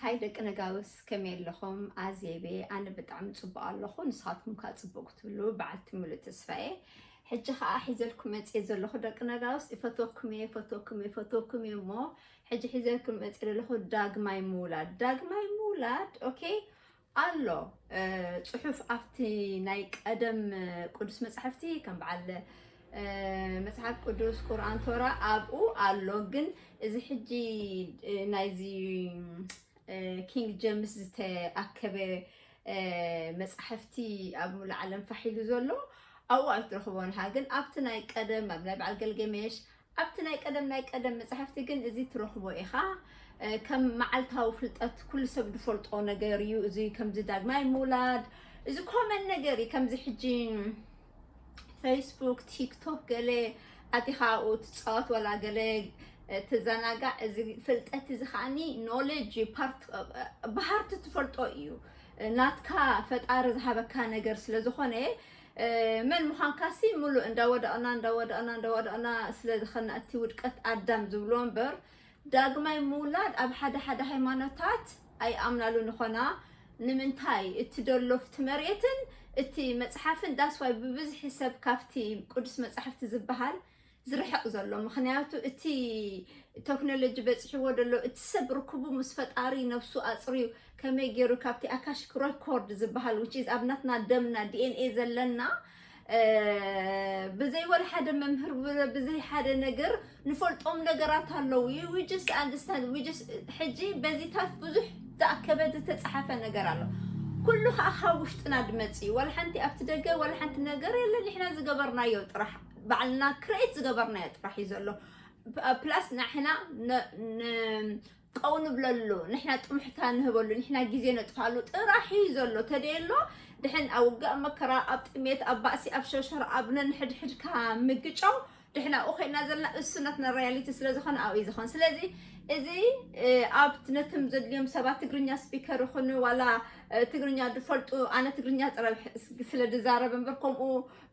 ሃይ ደቂ ነጋውስ፣ ከመይ ኣለኹም? ኣዜቤ፣ ኣነ ብጣዕሚ ጽቡቕ ኣለኹ፣ ንስኻትኩም ከኣ ጽቡቕ ክትብሉ በዓልቲ ሙሉእ ተስፋ እየ። ሕጂ ከኣ ሒዘልኩም መጽየ ዘለኹ ደቂ ነጋውስ፣ ይፈትወኩም እየ፣ ይፈትወኩም እየ፣ ይፈትወኩም እየ እሞ፣ ሕጂ ሒዘልኩም መጽየ ዘለኹ ዳግማይ ምውላድ። ዳግማይ ምውላድ፣ ኦኬ፣ ኣሎ፣ እ፣ ጽሑፍ ኣብቲ ናይ ቀደም ቅዱስ መጻሕፍቲ ከም በዓል፣ እ፣ መጽሓፍ ቅዱስ፣ ቁርኣን፣ ቶራ ኣብኡ ኣሎ። ግን እዚ ሕጂ፣ እ፣ ናይዚ፣ እ፣ ኪንግ ጀምስ ዝተኣከበ፣ እ፣ መጻሕፍቲ ኣብ ሙሉእ ዓለም ፋሕ ኢሉ ዘሎ ኣብኡ ኣይትረኽቦን ኢኻ። ግን ኣብቲ ናይ ቀደም፣ ኣብ ናይ በዓል ገልገሜሽ፣ ኣብቲ ናይ ቀደም፣ ናይ ቀደም መጻሕፍቲ ግን እዚ ትረኽቦ ኢኻ። እ፣ ከም መዓልታዊ ፍልጠት ኩሉ ሰብ ዝፈልጦ ነገር እዩ። እዚ ከምዚ ዳግማይ ምውላድ፣ እዚ ኮመን ነገር እዩ። ከምዚ ሕጂ ፌስቡክ፣ ቲክቶክ ገለ ኣቲኻ ኣብኡ ትጻወት፣ ዋላ ገለ፣ እ፣ ትዘናጋዕ። እዚ ፍልጠት እዚ ከኣኒ ኖሌጅ እዩ፣ ፓርት፣ እ፣ ብሃርት ትፈልጦ እዩ። እ፣ ናትካ ፈጣሪ ዝሃበካ ነገር ስለ ዝኾነ፣ እ፣ መን ምዃንካሲ ሙሉእ እንዳወደቕና፣ እንዳወደቕና፣ እንዳወደቕና ስለ ዝኸና እቲ ውድቀት ኣዳም ዝብሎ እምበር፣ ዳግማይ ምውላድ ኣብ ሓደ ሓደ ሃይማኖታት ኣይኣምናሉን ይኾና። ንምንታይ? እቲ ደሎ ኣብቲ መሬትን እቲ መጽሓፍን፣ that's why ብብዝሒ ሰብ ካብቲ ቅዱስ መጻሕፍቲ ዝበሃል ዝርሕቕ ዘሎ። ምኽንያቱ እቲ ቴክኖሎጂ በጺሕዎ ደሎ፣ እቲ ሰብ ርክቡ ምስ ፈጣሪ ነፍሱ ኣጽርዩ ከመይ ገይሩ ካብቲ ኣካሽክ ሬኮርድ ዝበሃል፣ which is ኣብ ናትና ደምና፣ ዲ ኤን ኤ ዘለና፣ እ፣ ብዘይ ወላ ሓደ መምህር፣ ብ-፣ ብዘይ ሓደ ነገር ንፈልጦም ነገራት ኣለዉ። You, we just understand, we just፣ ሕጂ በዚታት ብዙሕ ዝኣከበ ዝተጻሓፈ ነገር ኣሎ። ኩሉ ከኣ ካብ ውሽጥና ድመጽእ እዩ። ዋላ ሓንቲ ኣብቲ ደገ፣ ዋላ ሓንቲ ነገር የለን። ንሕና ዝገበርናዮ ጥራሕ፣ ባዕልና ክሬት ዝገበርናዮ ጥራሕ እዩ ዘሎ። ፕ-፣ ፕላስ ንሕና ን-፣ ን-፣ ቀው ንብለሉ፣ ንሕና ጥሙሕታ ንህበሉ፣ ንሕና ግዜ ነጥፋሉ ጥራሕ እዩ ዘሎ። ተደየሎ ድሕን ኣብ ውግእ፣ ኣብ መከራ፣ ኣብ ጥሜት፣ ኣብ ባእሲ፣ ኣብ ሸርሸር፣ ኣብ ነንሕድሕድካ ምግጫው፣ ድሕን ኣብኡ ኮይና ዘለና እሱ ናትና ሪያሊቲ ስለ ዝኾነ ኣብኡ እዩ ዝኾን። ስለዚ እዚ፣ እ፣ ኣብ ነቶም ዘድልዮም ሰባት ትግርኛ ስፒከር ይኹኑ ዋላ፣ እ፣ ትግርኛ ድፈልጡ፣ ኣነ ትግርኛ ጥራሕ ስለ ድዛረብ እምበር፣ ከምኡ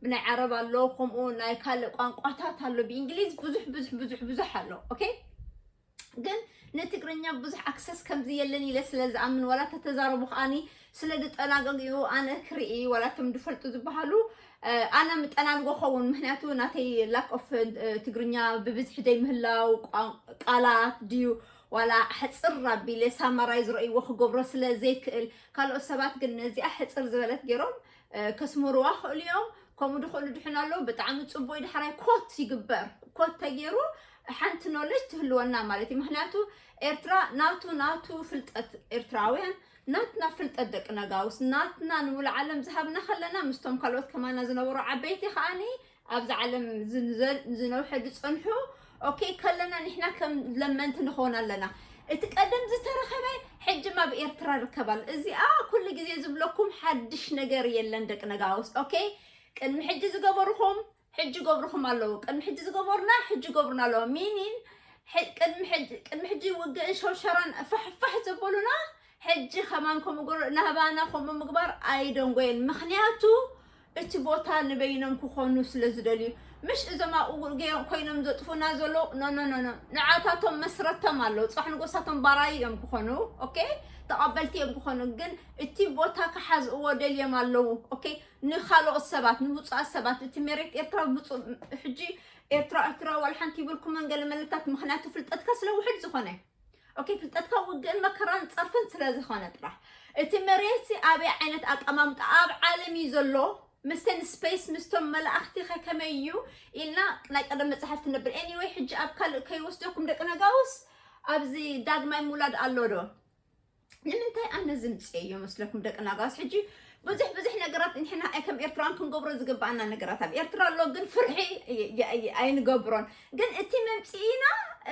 ብናይ ዓረብ ኣሎ፣ ከምኡ ናይ ካልእ ቋንቋታት ኣሎ፣ ብእንግሊዝ ብዙሕ፣ ብዙሕ፣ ብዙሕ፣ ብዙሕ ኣሎ። ኦኬ? ግን ንትግርኛ ብዙሕ ኣክሰስ ከምዚ የለን ኢለ ስለ ዝኣምን፣ ዋላ ተተዛረቡ ከኣኒ ስለ ዝጠናገግኡ ኣነ ክርኢ፣ ዋላ እቶም ዝፈልጡ ዝበሃሉ፣ እ፣ ኣነ ምጠናንጎ ኸውን። ምኽንያቱ ናተይ ላክ ኦፍ፣ እ፣ ትግርኛ ብብዝሒ ደይ ምህላው፣ ቋን-፣ ቃላት ድዩ ዋላ ሕጽር ኣቢለ ሳማራይ ዝረእይዎ ክገብሮ ስለ ዘይክእል፣ ካልኦት ሰባት ግን ነዚኣ ሕጽር ዝበለት ገይሮም፣ እ፣ ከስምሩዋ ክእሉ እዮም። ከምኡ ድኽእሉ ድሕን ኣለዉ። ብጣዕሚ ጽቡቕ እዩ። ዳሕራይ ኮት ይግበር። ኮት ተገይሩ ሓንቲ ኖሌጅ ትህልወና ማለት እዩ። ምኽንያቱ ኤርትራ ናቱ፣ ናቱ ፍልጠት ኤርትራውያን፣ ናትና ፍልጠት ደቂ ነጋውስ፣ ናትና ንሙሉእ ዓለም ዝሃብና ከለና፣ ምስቶም ካልኦት ከማና ዝነበሩ ዓበይቲ ከኣኒ ኣብዛ ዓለም ዝን-፣ ዘ-፣ ዝነውሐ ዝጸንሑ፣ ኦኬ፣ ከለና ንሕና ከም ለመንቲ ንኸውን ኣለና። እቲ ቀደም ዝተረኸበ ሕጂ ኣብ ኤርትራ ይርከብ ኣሎ። እዚኣ ኩሉ ግዜ ዝብለኩም ሓድሽ ነገር የለን ደቂ ነጋውስ። ኦኬ፣ ቅድሚ ሕጂ ዝገበርኹም ሕጂ ገብርኹም ኣለዉ። ቅድሚ ሕጂ ዝገበሩና ሕጂ ገብሩና ኣለዉ። ሚኒን ሕ-፣ ቅድሚ ሕጂ፣ ቅድሚ ሕጂ ውግእን ሸውሸራን ፋሕ ፋሕ ዘበሉና፣ ሕጂ ከማን ከምኡ ገሩ-፣ ናባና ከምኡ ምግባር ኣይደንጎየን። ምኽንያቱ እቲ ቦታ ንበይኖም ክኾኑ ስለ ዝደልዩ። ምሽ እዞም ኣብኡ ገ-፣ ኮይኖም ዘጥፉና ዘለዉ፣ ኖ፣ ኖ፣ ኖ፣ ኖ። ንዓታቶም መስረቶም ኣለዉ። ጽባሕ ንጎሳቶም ባራዩ እዮም ክኾኑ። ኦኬ? ተቐበልቲ እዮም ክኾኑ። ግን እቲ ቦታ ክሓዝእዎ ደልዮም ኣለዉ። ኦኬ? ንኻልኦት ሰባት፣ ንብፁዓት ሰባት፣ እቲ መሬት ኤርትራ ብፁዕ፣ ሕጂ ኤርትራ፣ ኤርትራ ዋላ ሓንቲ ይብልኩምን ገለ መለታት፣ ምኽንያቱ ፍልጠትካ ስለ ውሑድ ዝኾነ። ኦኬ፣ ፍልጠትካ ውግእን መከራን ጸርፍን ስለ ዝኾነ ጥራሕ። እቲ መሬትሲ ኣበይ ዓይነት ኣቀማምጣ ኣብ ዓለም እዩ ዘሎ? ምስተን ስፔስ፣ ምስቶም መላእኽቲ ከ ከመይ እዩ? ኢልና ናይ ቀደም መጻሕፍቲ ነብር። ኤኒወይ፣ ሕጂ ኣብ ካልእ ከይወስደኩም ደቂ ነጋውስ፣ ኣብዚ ዳግማይ ምውላድ ኣሎ ዶ? ንምንታይ ኣነ ዝምጽእ እዮ መስለኩም ደቂ ነጋውስ? ሕጂ ብዙሕ፣ ብዙሕ ነገራት ንሕና ከም ኤርትራን ክንገብሮ ዝግባኣና ነገራት ኣብ ኤርትራ ኣሎ፣ ግን ፍርሒ ይ-፣ ይ-፣ ይ-፣ ኣይንገብሮን። ግን እቲ መምጽኢና፣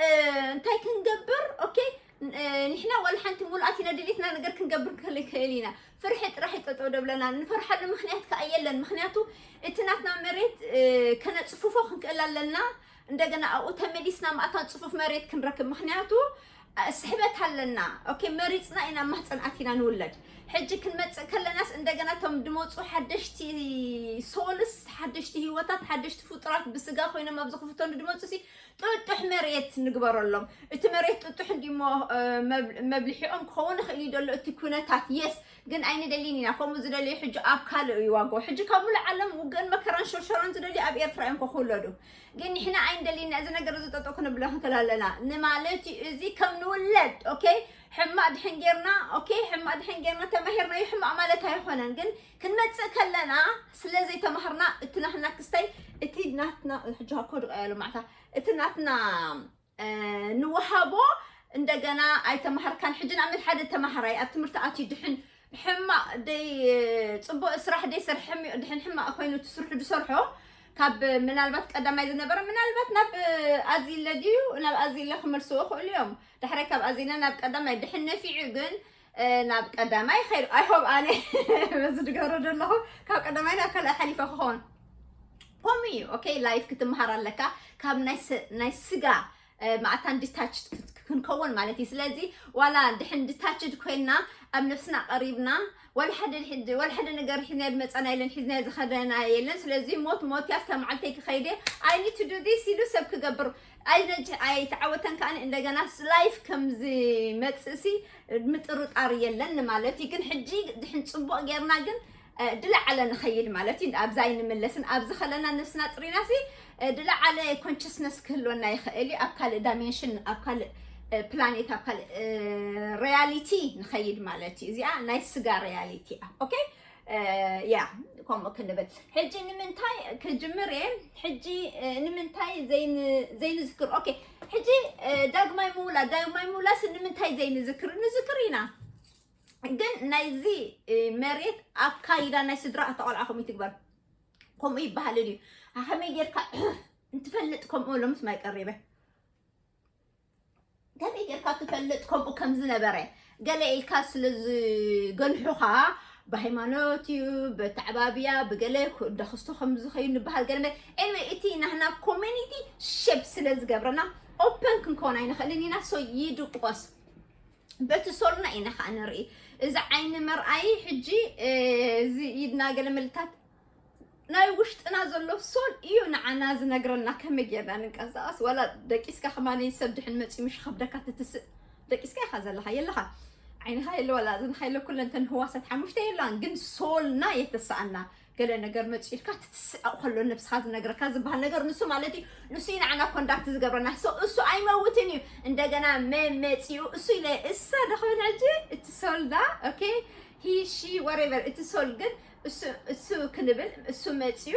እ፣ እንታይ ክንገብር? ኦኬ፣ እ፣ ንሕና ዋላ ሓንቲ ሙሉኣት ኢና ድሌትና ነገር ክንገብር ክንክእል ኢና። ፍርሒ ጥራሕ እዩ ጠጠው ደብለና። ንፈርሓሉ ምኽንያት ከኣ የለን። ምኽንያቱ እቲ ናትና መሬት፣ እ፣ ከነጽፍፎ ክንክእል ኣለና። እንደገና ኣብኡ ተመሊስና ማእታን ጽፉፍ መሬት ክንረክብ። ምኽንያቱ ስሕበት ኣለና። ኦኬ፣ መሪፅና ኢና ማህፀን ኣቲና ንውለድ። ሕጂ ክንመፅእ ከለናስ እንደገና እቶም ድመፁ ሓደሽቲ ሶልስ፣ ሓደሽቲ ህይወታት፣ ሓደሽቲ ፍጡራት ብስጋ ኮይኖም ኣብዚ ክፍተኑ ድመፁ ሲ ጥጡሕ መሬት ንግበረሎም። እቲ መሬት ጥጡሕ እንዲሞ መብልሒኦም ክኸውን ይኽእል እዩ ደሎ እቲ ኩነታት። የስ፣ ግን ኣይንደልይን ኢና። ከምኡ ዝደልዩ ሕጂ ኣብ ካልእ እዩ ዋጋው። ሕጂ ካብ ሙሉእ ዓለም ውግእን መከራን ሸርሸራን ዝደልዩ ኣብ ኤርትራ እዮም ክውለዱ። ግን ንሕና ኣይንደልይና እዚ ነገር እዚ ጠጠው ክንብሎ ክንክእል ኣለና። ንማለት እዩ እዚ ከም ንውለድ፣ ኦኬ፣ ሕማቕ ድሕን ጌርና፣ ኦኬ፣ ሕማቕ ድሕን ጌርና ተማሂርናዮ ሕማቕ ማለት ኣይኾነን። ግን ክንመጽእ ከለና ስለ ዘይተማህርና እቲ ናትና ክስታይ፣ እቲ ናትና፣ ሕጂ ሃኮ ድቃ ያሉ ማዕታ፣ እቲ ናትና ንወሃቦ እንደገና ኣይተማሃርካን። ሕጂ ንኣብነት ሓደ ተማሃራይ ኣብ ትምህርቲ ኣትዩ ድሕን ሕማቕ ደይ ጽቡቕ ስራሕ ደይ ሰርሐ ድሕን ሕማቕ ኮይኑ እቲ ስርሑ ዝሰርሖ ካብ ምናልባት ቀዳማይ ዝነበረ ምናልባት ናብ ኣዚለ ድዩ ናብ ኣዚለ ክመልስዎ ይኽእሉ እዮም። ዳሕራይ ካብ ኣዚለ ናብ ቀዳማይ ድሕን ነፊዑ ግን ናብ ቀዳማይ ኸይዱ ኣይሆብ ኣነ በዚ ድገብሮ ዘለኹ ካብ ቀዳማይ ናብ ካልኣይ ሓሊፈ ክኸውን ከምኡ እዩ። ኦኬ፣ ላይፍ ክትመሃር ኣለካ ካብ ናይ ስጋ ማእታን ዲታችድ ክንከውን ማለት እዩ። ስለዚ ዋላ ድሕን ዲታችድ ኮይንና ኣብ ነፍስና ቀሪብና ወላ ሓደ ነገር ሒዝና ዝመፀና የለን፣ ሒዝና ዝኸደና የለን። ስለዚ ሞት ሞት ያፍታ መዓልተይ ክኸይደ I need to do this ኢሉ ሰብ ክገብር ኣይነጅ ኣይተዓወተን። ከኣ እንደገና ላይፍ ከም ዝመፅእ ሲ ምጥርጣር የለን ማለት እዩ። ግን ሕጂ ድሕን ፅቡቕ ጌርና ግን ድላዓለ ንኸይድ ማለት እዩ። ኣብዛ ኣይንምለስን። ኣብዚ ከለና ነፍስና ፅሪና ሲ ድላዓለ ኮንሽስነስ ክህልወና ይኽእል እዩ። ኣብ ካልእ ዳይሜንሽን፣ ኣብ ካልእ ፕላኔት፣ ኣብ ካልእ ሪያሊቲ ንኸይድ ማለት እዩ። እዚኣ ናይ ስጋ ሪያሊቲ እያ። ኦኬ፣ ያ፣ ከምኡ ክንብል። ሕጂ ንምንታይ ክጅምር እየ? ሕጂ ንምንታይ ዘይንዝክር? ኦኬ፣ ሕጂ ዳግማይ ምውላድ፣ ዳግማይ ምውላስ ንምንታይ ዘይንዝክር? ንዝክር ኢና። ግን ናይዚ መሬት ኣካይዳ ናይ ስድራ ኣተቆልዓ ከምኡ ይትግበር። ከምኡ ይበሃል እዩ። ከመይ ጌርካ እንትፈልጥ ከምኡ ሎምስ ማይ ቀሪበ። ከመይ ጌርካ ትፈልጥ ከምኡ ከም ዝነበረ? ገለ ኢልካ ስለ ዝገንሑኻ ብሃይማኖት እዩ፣ በተዕባብያ፣ ብገለ ደኽስቶ ከም ዝኸዩ ንበሃል ገለ። ኤኒወይ፣ እቲ ናህና ኮሚኒቲ ሼፕ ስለ ዝገብረና ኦፐን ክንከውን ኣይንኽእልን ኢና። ሶ ይድቆስ። በቲ ሶልና ኢና ከዓ ንርኢ። እዚ ዓይኒ መርኣይ ሕጂ እዚ ኢድና ገለ መልታት ናይ ውሽጥና ዘሎ ሶል እዩ ንዓና ዝነግረና ከመይ ጌርና ንንቀሳቐስ። ዋላ ደቂስካ ከማኒ ሰብ ድሕን መፂኡ ምሽ ከብደካ ትትስእ። ደቂስካ ኢኻ ዘለኻ የለኻ ዓይንኻ የለ ዋላ እዝንኻ የለ ኩለንተን ህዋሳት ሓሙሽተ የላን ግን ሶልና የተሰኣና ገለ ነገር መፂኡ ኢልካ ትትስእ ኣብኡ ከሎ ነብስኻ ዝነግረካ ዝበሃል ነገር ንሱ ማለት እዩ። ንሱ እዩ ንዓና ኮንዳክት ዝገብረና። እሱ ኣይመውትን እዩ። እንደገና መመፂኡ እሱ ኢለ እሳ ደኽብል ሕጂ እቲ ሶልና ኦኬ ሂ ሺ ወሬቨር እቲ ሶል ግን እሱ ክንብል እሱ መፅዩ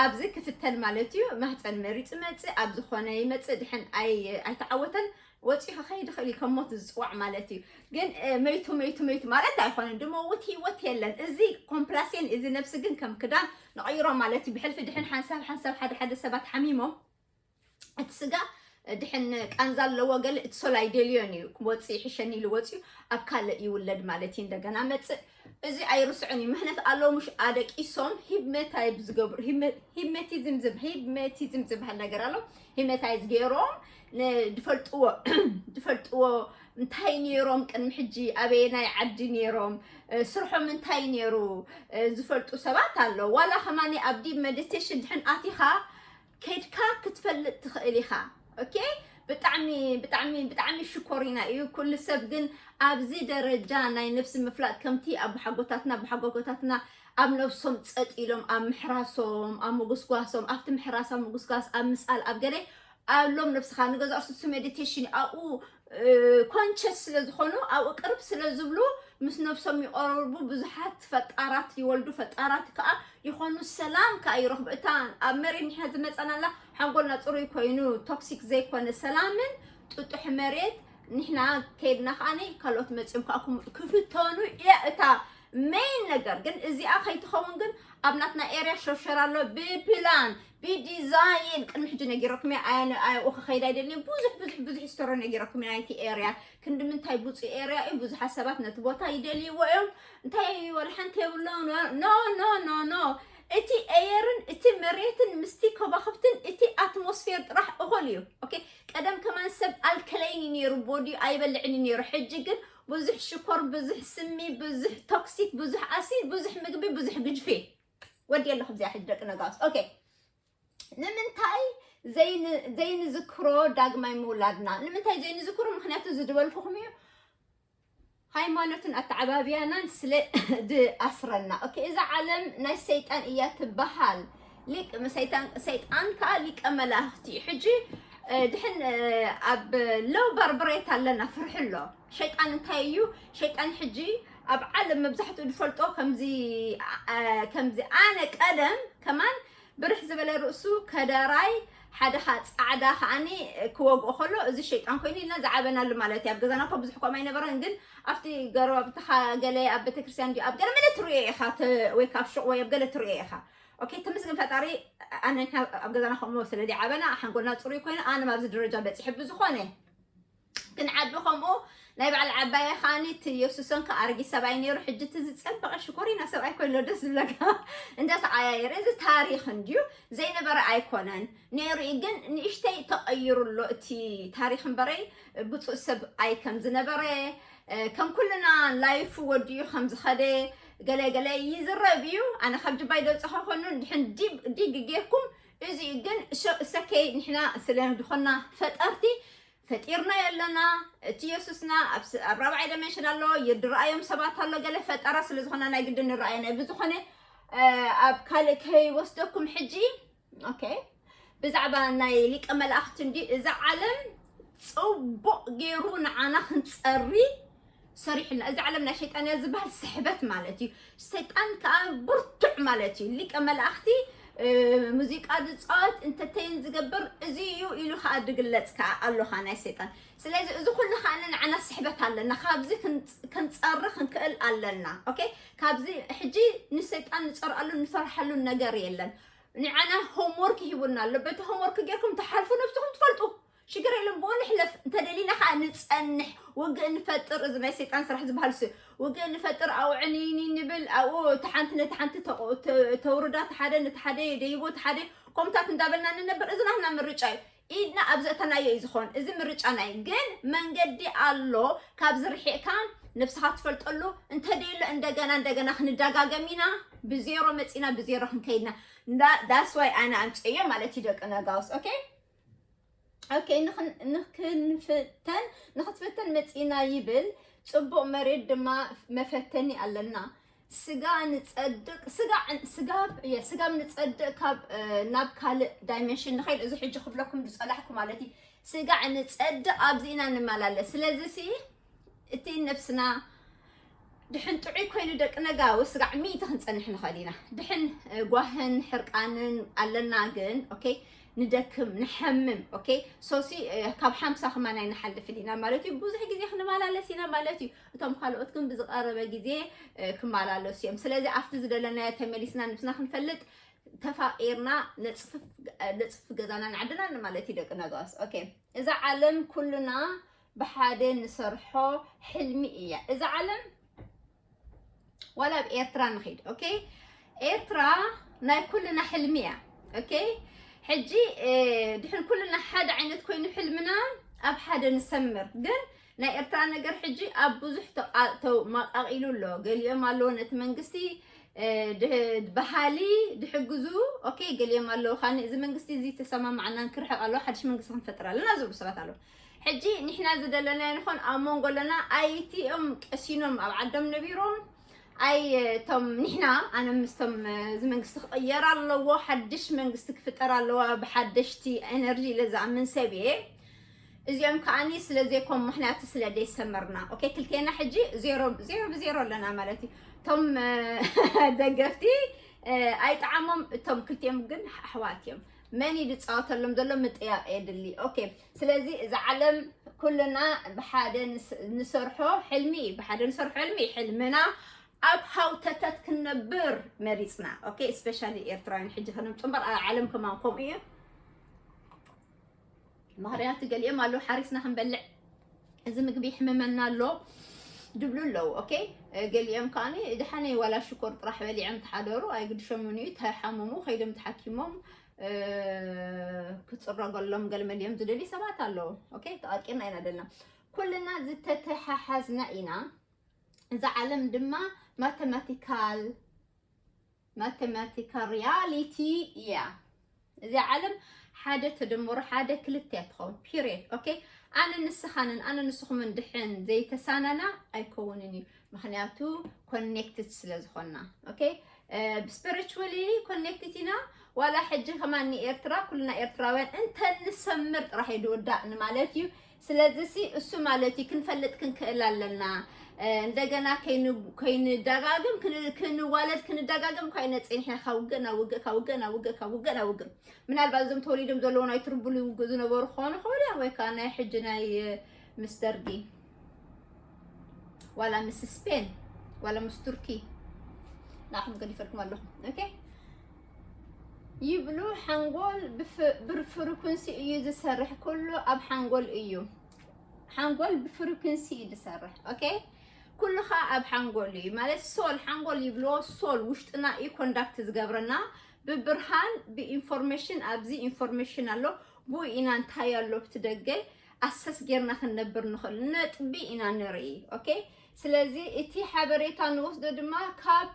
ኣብዚ ክፍተን ማለት እዩ። ማህፀን መሪፁ መፅእ ኣብ ዝኾነ ይመፅእ ድሕን ኣይተዓወተን ወፂኡ ክኸይድ ይኽእል እዩ። ከም ሞት ዝፅዋዕ ማለት እዩ። ግን መይቱ መይቱ መይቱ ማለት ኣይኮነን። ድመውት ህይወት የለን። እዚ ኮምፕላሴን እዚ ነብሲ ግን ከም ክዳን ንቐይሮ ማለት እዩ። ብሕልፊ ድሕን ሓንሳብ ሓንሳብ ሓደ ሓደ ሰባት ሓሚሞም እቲ ስጋ ድሕን ቃንዛ ኣለዎ ገለ እቲ ሶል ኣይደልዮን እዩ ክወፅእ ይሕሸኒ ኢሉ ወፅኡ ኣብ ካልእ ይውለድ ማለት እዩ። እንደገና መፅእ እዚ ኣይርስዑን እዩ። ምህነት ኣለዉ ምሽ ኣደቂሶም ሂፕኖታይዝ ዝገብሩ ሂፕኖቲዝም ሂፕኖቲዝም ዝበሃል ነገር ኣሎ። ሂፕኖታይዝ ገይሮም ዝፈልጥዎ ዝፈልጥዎ እንታይ ነይሮም ቅድሚ ሕጂ ኣበየናይ ዓዲ ነይሮም ስርሖም እንታይ ነይሩ ዝፈልጡ ሰባት ኣለዉ። ዋላ ከማኒ ኣብ ዲፕ ሜዲቴሽን ድሕን ኣቲኻ ከድካ ክትፈልጥ ትኽእል ኢኻ። ኦኬ ብጣዕሚ ብጣዕሚ ብጣዕሚ ሽኮሪና እዩ ኩሉ ሰብ ግን ኣብዚ ደረጃ ናይ ነብሲ ምፍላጥ ከምቲ ኣቦሓጎታትና ኣቦሓጎጎታትና ኣብ ነብሶም ጸጥ ኢሎም ኣብ ምሕራሶም ኣብ ምጉስጓሶም ኣብቲ ምሕራስ ኣብ ምጉስጓስ ኣብ ምስኣል ኣብ ገለ ኣሎም ነብስኻ ንገዛእ ሱሱ ሜዲቴሽን ኣብኡ ኮንሸስ ስለ ዝኾኑ ኣብኡ ቅርብ ስለ ዝብሉ ምስ ነብሶም ይቐርቡ። ብዙሓት ፈጣራት ይወልዱ፣ ፈጣራት ከዓ ይኾኑ፣ ሰላም ከዓ ይረኽቡ። እታ ኣብ መሬት ንሕና ዝመፀናላ ሓንጎልና ፅሩይ ኮይኑ ቶክሲክ ዘይኮነ ሰላምን ጥጡሕ መሬት ንሕና ከይድና ከዓ ካልኦት መፂኦም ከዓ ክፍተኑ እያ እታ ሜን ነገር። ግን እዚኣ ከይትኸውን ግን ኣብ ናትና ኤርያ ሸርሸር ኣሎ ብፕላን ብዲዛይን ቅድሚ ሕጂ ነጊረኩም እየ። ኣነ ኣይኡ ክኸይድ ኣይደልየ ብዙሕ ብዙሕ ብዙሕ ሂስቶሪ ነጊረኩም እየ ናይቲ ኤርያ ክንዲ ምንታይ ብፁ ኤርያ እዩ። ብዙሓት ሰባት ነቲ ቦታ ይደልይዎ እዮም። እንታይ ወላ ሓንቲ የብሎ። ኖ ኖ ኖ ኖ እቲ ኤየርን እቲ መሬትን ምስቲ ከዋኽብትን እቲ ኣትሞስፌር ጥራሕ እኹል እዩ። ኦኬ፣ ቀደም ከማን ሰብ ኣልከለይን እዩ ነይሩ፣ ቦዲ ኣይበልዕን እዩ ነይሩ። ሕጂ ግን ብዙሕ ሽኮር፣ ብዙሕ ስሚ፣ ብዙሕ ቶክሲክ፣ ብዙሕ ኣሲድ፣ ብዙሕ ምግቢ፣ ብዙሕ ግጅፊ። ወዲ ኣለኹ እዚኣ ሕጂ ደቂ ነጋውስ። ኦኬ፣ ንምንታይ ዘይን- ዘይንዝክሮ ዳግማይ ምውላድና? ንምንታይ ዘይንዝክሮ? ምክንያቱ ዝድበልኩኹም እዩ፣ ሃይማኖትን ኣተዓባብያናን ስለ ድኣስረና። ኦኬ፣ እዛ ዓለም ናይ ሰይጣን እያ ትበሃል። ሊቅ ሰይጣን፣ ሰይጣን ከዓ ሊቀ መላእክቲ እዩ። ሕጂ ድሕን ኣብ ሎው ባርብሬት ኣለና፣ ፍርሒ ኣሎ። ሸይጣን እንታይ እዩ? ሸይጣን ሕጂ ኣብ ዓለም መብዛሕትኡ ዝፈልጦ ከምዚ፣ ከምዚ ኣነ ቀደም ከማን ብርሕ ዝበለ ርእሱ ከዳራይ፣ ሓደ ኻ ጻዕዳ ከዓኒ ክወግኦ ከሎ፣ እዚ ሸይጣን ኮይኑ ኢልና ዝዓበናሉ ማለት እዩ። ኣብ ገዛና እኮ ብዙሕ ከምኡ ኣይነበረን፣ ግን ኣብቲ ገረባብትኻ ገለ ኣብ ቤተክርስትያን ድዩ ኣብ ገለ መለ ትርእዮ ኢኻ፣ ተ- ወይ ካብ ሹቕ ወይ ኣብ ገለ ትርእዮ ኢኻ። ኦኬ፣ ተመስገን ፈጣሪ። ኣነ ንሕና ኣብ ገዛና ከምኡ ስለ ዝዓበና ሓንጎልና ጽሩይ ኮይኑ ኣነ ኣብዚ ደረጃ በጺሐ። ብዝኾነ ክንዓቢ ከምኡ ናይ በዓል ዓባየ ከዓኒ እቲ የሱሰን ከኣርጊ ሰብኣይ ነይሩ። ሕጂ እቲ ዝጸበቐ ሽኮሪና ሰብኣይ ኮይኑ ደስ ዝብለካ እንዳተዓያየረ። እዚ ታሪኽ እንድዩ፣ ዘይነበረ ኣይኮነን። ነይሩ እዩ፣ ግን ንእሽተይ ተቐይሩ ኣሎ እቲ ታሪኽ እምበረይ፣ ብፁዕ ሰብ ኣይ ከም ዝነበረ፣ ከም ኩልና ላይፉ ወዲኡ ከም ዝኸደ ገለ ገለ ይዝረብ እዩ። ኣነ ካብ ጅባይ ደውፅኻ ኮይኑ ድሕን ዲግ ጌርኩም፣ እዚ እዩ። ግን እሸ- እሰከይ ንሕና ስለ ዝኾና ፈጠርቲ ፈጢርና የለና። እቲ የሱስና ኣብ ስ- ኣብ ራብዓይ ዳይሜንሽን ኣሎ፣ ይድረኣዮም ሰባት ኣሎ፣ ገለ ፈጠራ ስለ ዝኾና ናይ ግድን ንረኣየና እዩ። ብዝኾነ ኣብ ካልእ ከይወስደኩም ሕጂ። ኦኬ፣ ብዛዕባ ናይ ሊቀ መላእክቲ እንዲ እዛ ዓለም ጽቡቕ ገይሩ ንዓና ክንጸሪ ሰሪሕና። እዚ ዓለም ናይ ሸይጣን እያ ዝበሃል ስሕበት ማለት እዩ። ሰይጣን ከዓ ብርቱዕ ማለት እዩ። ሊቀ መላእክቲ ሙዚቃ ዝፃወት፣ እንተተይን ዝገብር እዚ እዩ ኢሉ ከዓ ድግለፅ ከዓ ኣሎኻ ናይ ሰይጣን። ስለዚ እዚ ኩሉ ከዓ ንዓና ስሕበት ኣለና። ካብዚ ክንፀሪ ክንክእል ኣለና። ኦኬ፣ ካብዚ ሕጂ ንሰይጣን ንፀርኣሉ ንፈርሓሉ ነገር የለን። ንዓና ሆምወርክ ሂቡና ኣሎ። በቲ ሆምወርክ ጌርኩም ትሓልፉ ነብስኹም ትፈልጡ። ሽግር የለን፣ ብኡ ንሕለፍ። እንተደሊና ከዓ ንፀንሕ፣ ውግእ ንፈጥር። እዚ ናይ ሰይጣን ስራሕ ዝበሃል ሱ ውግእ ንፈጥር፣ ኣብኡ ዕንይኒ ንብል፣ ኣብኡ እቲ ሓንቲ ነቲ ሓንቲ ተውርዳ፣ እቲ ሓደ ነቲ ሓደ ደይቦ፣ እቲ ሓደ ኮምታት እንዳበልና ንነብር። እዚ ናህና ምርጫ እዩ። ኢድና ኣብ ዘእተናዮ እዩ ዝኾን። እዚ ምርጫ ናይ ግን መንገዲ ኣሎ። ካብዚ ርሒቕካ ነብስኻ ትፈልጠሉ እንተደይሎ እንደገና እንደገና ክንደጋገም ኢና። ብዜሮ መፂና ብዜሮ ክንከይድና። ዳስዋይ ኣነ ኣምፀዮ ማለት እዩ ደቂ ነጋውስ። ኦኬ፣ ኦኬ፣ ንኽን- ንክንፍተን ንክትፍተን መጺና ይብል። ጽቡቕ መሬት ድማ መፈተኒ ኣለና። ስጋ ንጸድቕ ስጋ ዕን- ስጋ እየ ስጋ ንጸድቕ ካብ እ፣ ናብ ካልእ ዳይሜንሽን ንኸይድ። እዚ ሕጂ ክብለኩም ዝጸላሕኩ ማለት እዩ። ስጋ ንጸድቕ ኣብዚ ኢና ንመላለስ። ስለዚ ሲ እቲ ነብስና ድሕን ጥዑይ ኮይኑ ደቂ ነጋውስ ስጋዕ ሚእቲ ክንጸንሕ ንኽእል ኢና። ድሕን እ፣ ጓህን ሕርቃንን ኣለና ግን ኦኬ ንደክም ንሐምም። ኦኬ ሶሲ እ፣ ካብ ሓምሳ ከማን ኣይንሓልፍን ኢና ማለት እዩ። ብዙሕ ግዜ ክንመላለስ ኢና ማለት እዩ። እቶም ካልኦት ግን ብዝቐረበ ግዜ እ፣ ክመላለሱ እዮም። ስለዚ ኣብቲ ዝደለናዮ ተመሊስና ንብስና ክንፈልጥ ተፋቂርና ነፅፍፍ ነፅፍፍ ገዛና ንዓድና ማለት እዩ ደቂ ነጋውስ። ኦኬ እዛ ዓለም ኩልና ብሓደ ንሰርሖ ሕልሚ እያ። እዛ ዓለም ዋላ ኣብ ኤርትራ ንኺድ። ኦኬ ኤርትራ ናይ ኩልና ሕልሚ እያ። ኦኬ ሕጂ እ፣ ድሕን ኩልና ሓደ ዓይነት ኮይኑ ሕልምና ኣብ ሓደ ንሰምር። ግን ናይ ኤርትራ ነገር ሕጂ ኣብ ብዙሕ ተቃ- ተው- መቃቂሉ ኣሎ። ገሊኦም ኣለዎ ነቲ መንግስቲ እ፣ ድህ- በሃሊ ድሕግዙ። ኦኬ ገሊኦም ኣለዉ ካኒ እዚ መንግስቲ እዚ ተሰማማዕናን ክርሕቕ ኣለዎ፣ ሓድሽ መንግስቲ ክንፈጥር ኣለና ዝብሉ ሰባት ኣለዉ። ሕጂ ንሕና ዝደለናዮ ንኾን ኣብ መንጎ ኣለና። ኣይቲኦም ቀሲኖም ኣብ ዓዶም ነቢሮም ኣይ እቶም ንሕና ኣነ ምስቶም እዚ መንግስቲ ክቕየር ኣለዎ፣ ሓድሽ መንግስቲ ክፍጠር ኣለዋ ብሓደሽቲ ኤነርጂ ኢለ ዝኣምን ሰብ እየ። እዚኦም ከዓኒ ስለ ዘይኮም ምክንያቱ ስለ ደይሰመርና። ኦኬ ክልቴና ሕጂ ዜሮ ዜሮ ብዜሮ ኣለና ማለት እዩ። እቶም ደገፍቲ ኣይጠዓሞም፣ እቶም ክልቲኦም ግን ኣሕዋት እዮም። መን እዩ ዝፃወተሎም ዘሎ ምጥያቕ የድሊ። ኦኬ ስለዚ እዛ ዓለም ኩልና ብሓደ ንስ- ንሰርሖ ሕልሚ እዩ። ብሓደ ንሰርሖ ሕልሚ እዩ። ሕልምና ኣብ ሃውተተት ክንነብር መሪፅና። ኦኬ ስፔሻሊ ኤርትራውያን ሕጂ ከነምፁ እምበር ኣብ ዓለም ከማን ከምኡ እዩ። ምክንያቱ ገሊኦም ኣለዉ ሓሪስና ክንበልዕ እዚ ምግቢ ይሕምመና ኣሎ። ድብሉ ኣለዉ። ኦኬ፣ ገሊኦም ከዓኒ ድሓነይ ዋላ ሽኮር ጥራሕ በሊዖም ተሓደሩ፣ ኣይግድሾምን እዩ፣ ተሓመሙ ከይዶም ተሓኪሞም ክፅረገሎም ገለመሊኦም ዝደልዩ ሰባት ኣለዉ። ኦኬ፣ ተቐርቂርና ኢና ደልና፣ ኩልና ዝተተሓሓዝና ኢና። እዛ ዓለም ድማ ማተማቲካል ማተማቲካል ሪያሊቲ እያ። እዚኣ ዓለም ሓደ ተደመሩ ሓደ ክልተ እያ ትኸውን። ፒሪየድ። ኦኬ፣ ኣነ ንስኻንን ኣነ ንስኹምን ድሕን ዘይተሳናና ኣይከውንን እዩ። ምክንያቱ ኮኔክትድ ስለ ዝኾንና። ኦኬ፣ ብስፒሪቹዋሊ ኮኔክትድ ኢና። ዋላ ሕጂ ከማን ንኤርትራ ኩልና ኤርትራውያን እንተንሰምር ጥራሕ እዩ ድውዳእ ንማለት እዩ። ስለዚ ሲ እሱ ማለት እዩ ክንፈልጥ ክንክእል ኣለና። እንደገና ከይንደጋግም ክንዋለድ ክንደጋግም እኳ ይነፅንሕ ኢና። ካብ ውግእ ናብ ውግእ ካብ ውግእ ናብ ውግእ ካብ ውግእ ናብ ውግእ። ምናልባት እዞም ተወሊዶም ዘለዉ ናይ ትርቡል ይውግእ ዝነበሩ ክኾኑ ክኽእሉ እዮም፣ ወይ ከዓ ናይ ሕጂ ናይ ምስ ደርጊ ዋላ ምስ ስፔን ዋላ ምስ ቱርኪ ንዓኹም ገዲፈልኩም ኣለኹም። ኦኬ፣ ይብሉ ሓንጎል ብፍርኩንሲ እዩ ዝሰርሕ፣ ኩሉ ኣብ ሓንጎል እዩ። ሓንጎል ብፍሪኩንሲ እዩ ዝሰርሕ። ኦኬ፣ ኩሉ ከዓ ኣብ ሓንጎል እዩ ማለት ሶል ሓንጎል ይብልዎ። ሶል ውሽጥና እዩ ኮንዳክት ዝገብረና ብብርሃን ብኢንፎርሜሽን። ኣብዚ ኢንፎርሜሽን ኣሎ፣ ብኡ ኢና እንታይ ኣሎ ብቲ ደገ ኣሰስ ጌርና ክንነብር ንኽእል ነጥቢ ኢና ንርኢ። ኦኬ፣ ስለዚ እቲ ሓበሬታ ንወስዶ ድማ ካብ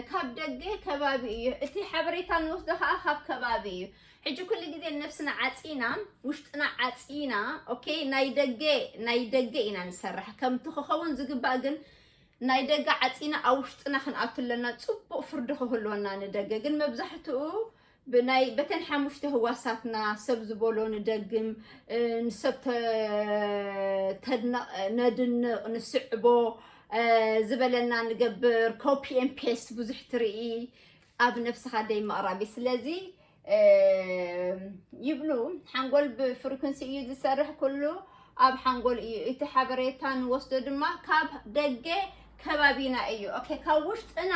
ካብ ደገ ከባቢ እዩ። እቲ ሓበሬታ ንወስዶ ከዓ ካብ ከባቢ እዩ። ሕጂ ኩሉ ግዜ ነብስና ዓፂና ውሽጥና ዓፂና ኦኬ፣ ናይ ደገ ናይ ደገ ኢና ንሰርሕ ከምቲ ክኸውን ዝግባእ፣ ግን ናይ ደገ ዓፂና ኣብ ውሽጥና ክንኣቱ ኣለና። ፅቡቅ ፍርዲ ክህልወና ንደገ ግን መብዛሕትኡ ብናይ በተን ሓሙሽተ ህዋሳትና ሰብ ዝበሎ ንደግም፣ ንሰብ ነድንቕ፣ ንስዕቦ፣ ዝበለና ንገብር። ኮፒ ኤን ፔስት ብዙሕ ትርኢ ኣብ ነብስኻ ደይ ምቕራብ እዩ። ስለዚ ይብሉ ሓንጎል ብፍሪኩንሲ እዩ ዝሰርሕ፣ ኩሉ ኣብ ሓንጎል እዩ። እቲ ሓበሬታ ንወስዶ ድማ ካብ ደገ ከባቢና እዩ። ኦኬ፣ ካብ ውሽጥና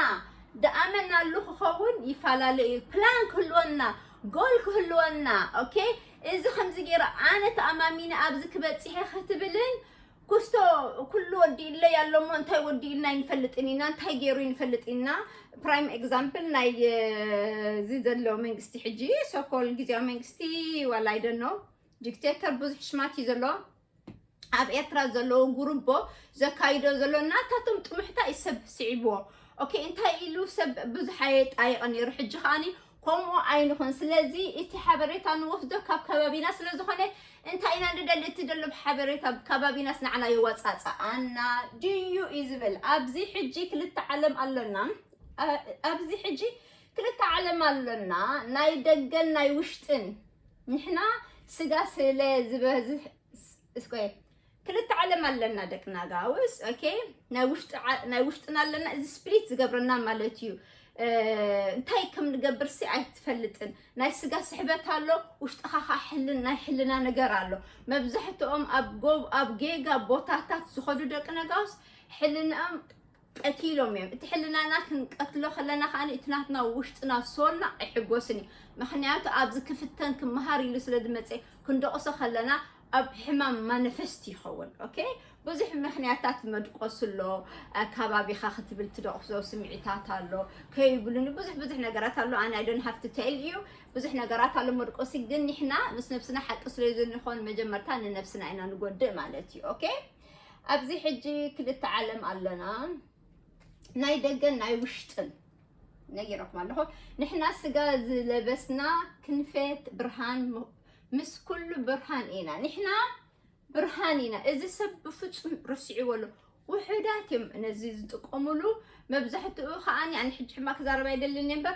ደኣመናሉ ክኸውን ይፈላለ እዩ። ፕላን ክህልወና፣ ጎል ክህልወና። ኦኬ፣ እዚ ከምዚ ገይረ ኣነ ተኣማሚነ ኣብዚ ክበፅሐ ክትብልን ኩስቶ ኩሉ ወዲእለይ ኣሎ እሞ እንታይ ወዲእልና ይንፈልጥን ኢና፣ እንታይ ገይሩ ይንፈልጥ ኢና። ፕራይም ኤግዛምፕል ናይ እዚ ዘሎ መንግስቲ ሕጂ ሶኮል ግዜያዊ መንግስቲ ዋላ ኣይደኖ ዲክቴተር ብዙሕ ሽማት እዩ ዘሎ። ኣብ ኤርትራ ዘለዎ ጉሩቦ ዘካይዶ ዘሎ ናታቶም ጥሙሕታ እዩ ሰብ ስዒብዎ። ኦኬ፣ እንታይ ኢሉ ሰብ ብዙሕ ኣየጣየቐ ነይሩ። ሕጂ ከዓኒ ከምኡ ኣይንኹን። ስለዚ እቲ ሓበሬታ ንወስዶ ካብ ከባቢና ስለ ዝኾነ እንታይ ኢና ንደሊ? እቲ ደሎ ሓበሬታ ከባቢናስ ንዓና የዋፃፅኣና ድዩ እዩ ዝብል። ኣብዚ ሕጂ ክልተ ዓለም ኣለና። ኣብዚ ሕጂ ክልተ ዓለም ኣለና፣ ናይ ደገን ናይ ውሽጥን። ንሕና ስጋ ስለ ዝበዝሕ እስኮ ክልተ ዓለም ኣለና ደቂ ናጋውስ። ኦኬ፣ ናይ ውሽጥና ኣለና፣ እዚ ስፕሊት ዝገብረና ማለት እዩ። እንታይ ከም ንገብር ሲ ኣይትፈልጥን። ናይ ስጋ ስሕበት ኣሎ፣ ውሽጥኻ ከዓ ሕልን ናይ ሕልና ነገር ኣሎ። መብዛሕትኦም ኣብ ጎብ ኣብ ጌጋ ቦታታት ዝኸዱ ደቂ ነጋውስ ሕልንኦም ቀቲሎም እዮም። እቲ ሕልናና ክንቀትሎ ከለና ከዓ እቲ ናትና ውሽጥና ሶልና ኣይሕጎስን እዩ። ምክንያቱ ኣብዚ ክፍተን ክመሃር ኢሉ ስለ ዝመፀ ክንደቕሶ ከለና ኣብ ሕማም ማኒፌስት ይኸውን። ኦኬ፣ ብዙሕ ምክንያታት መድቆስ ኣሎ። ኣካባቢኻ ክትብል ትደቕሶ ስምዒታት ኣሎ። ከይብሉኒ ብዙሕ ብዙሕ ነገራት ኣሎ። ኣነ ኣይደን ሃፍቲ ተይል እዩ ብዙሕ ነገራት ኣሎ መድቆሲ። ግን ንሕና ምስ ነብስና ሓቂ ስለ ዝንኾን መጀመርታ ንነብስና ኢና ንጎድእ ማለት እዩ። ኦኬ፣ ኣብዚ ሕጂ ክልተ ዓለም ኣለና፣ ናይ ደገን ናይ ውሽጥን ነጊረኩም ኣለኹ። ንሕና ስጋ ዝለበስና ክንፈት ብርሃን ምስ ኩሉ ብርሃን ኢና። ንሕና ብርሃን ኢና። እዚ ሰብ ብፍጹም ረሲዕዎ ኣሎ። ውሑዳት እዮም ነዚ ዝጥቀሙሉ። መብዛሕትኡ ከዓኒ ኣነ ሕጂ ሕማቅ ክዛረብ ኣይደልን እምበር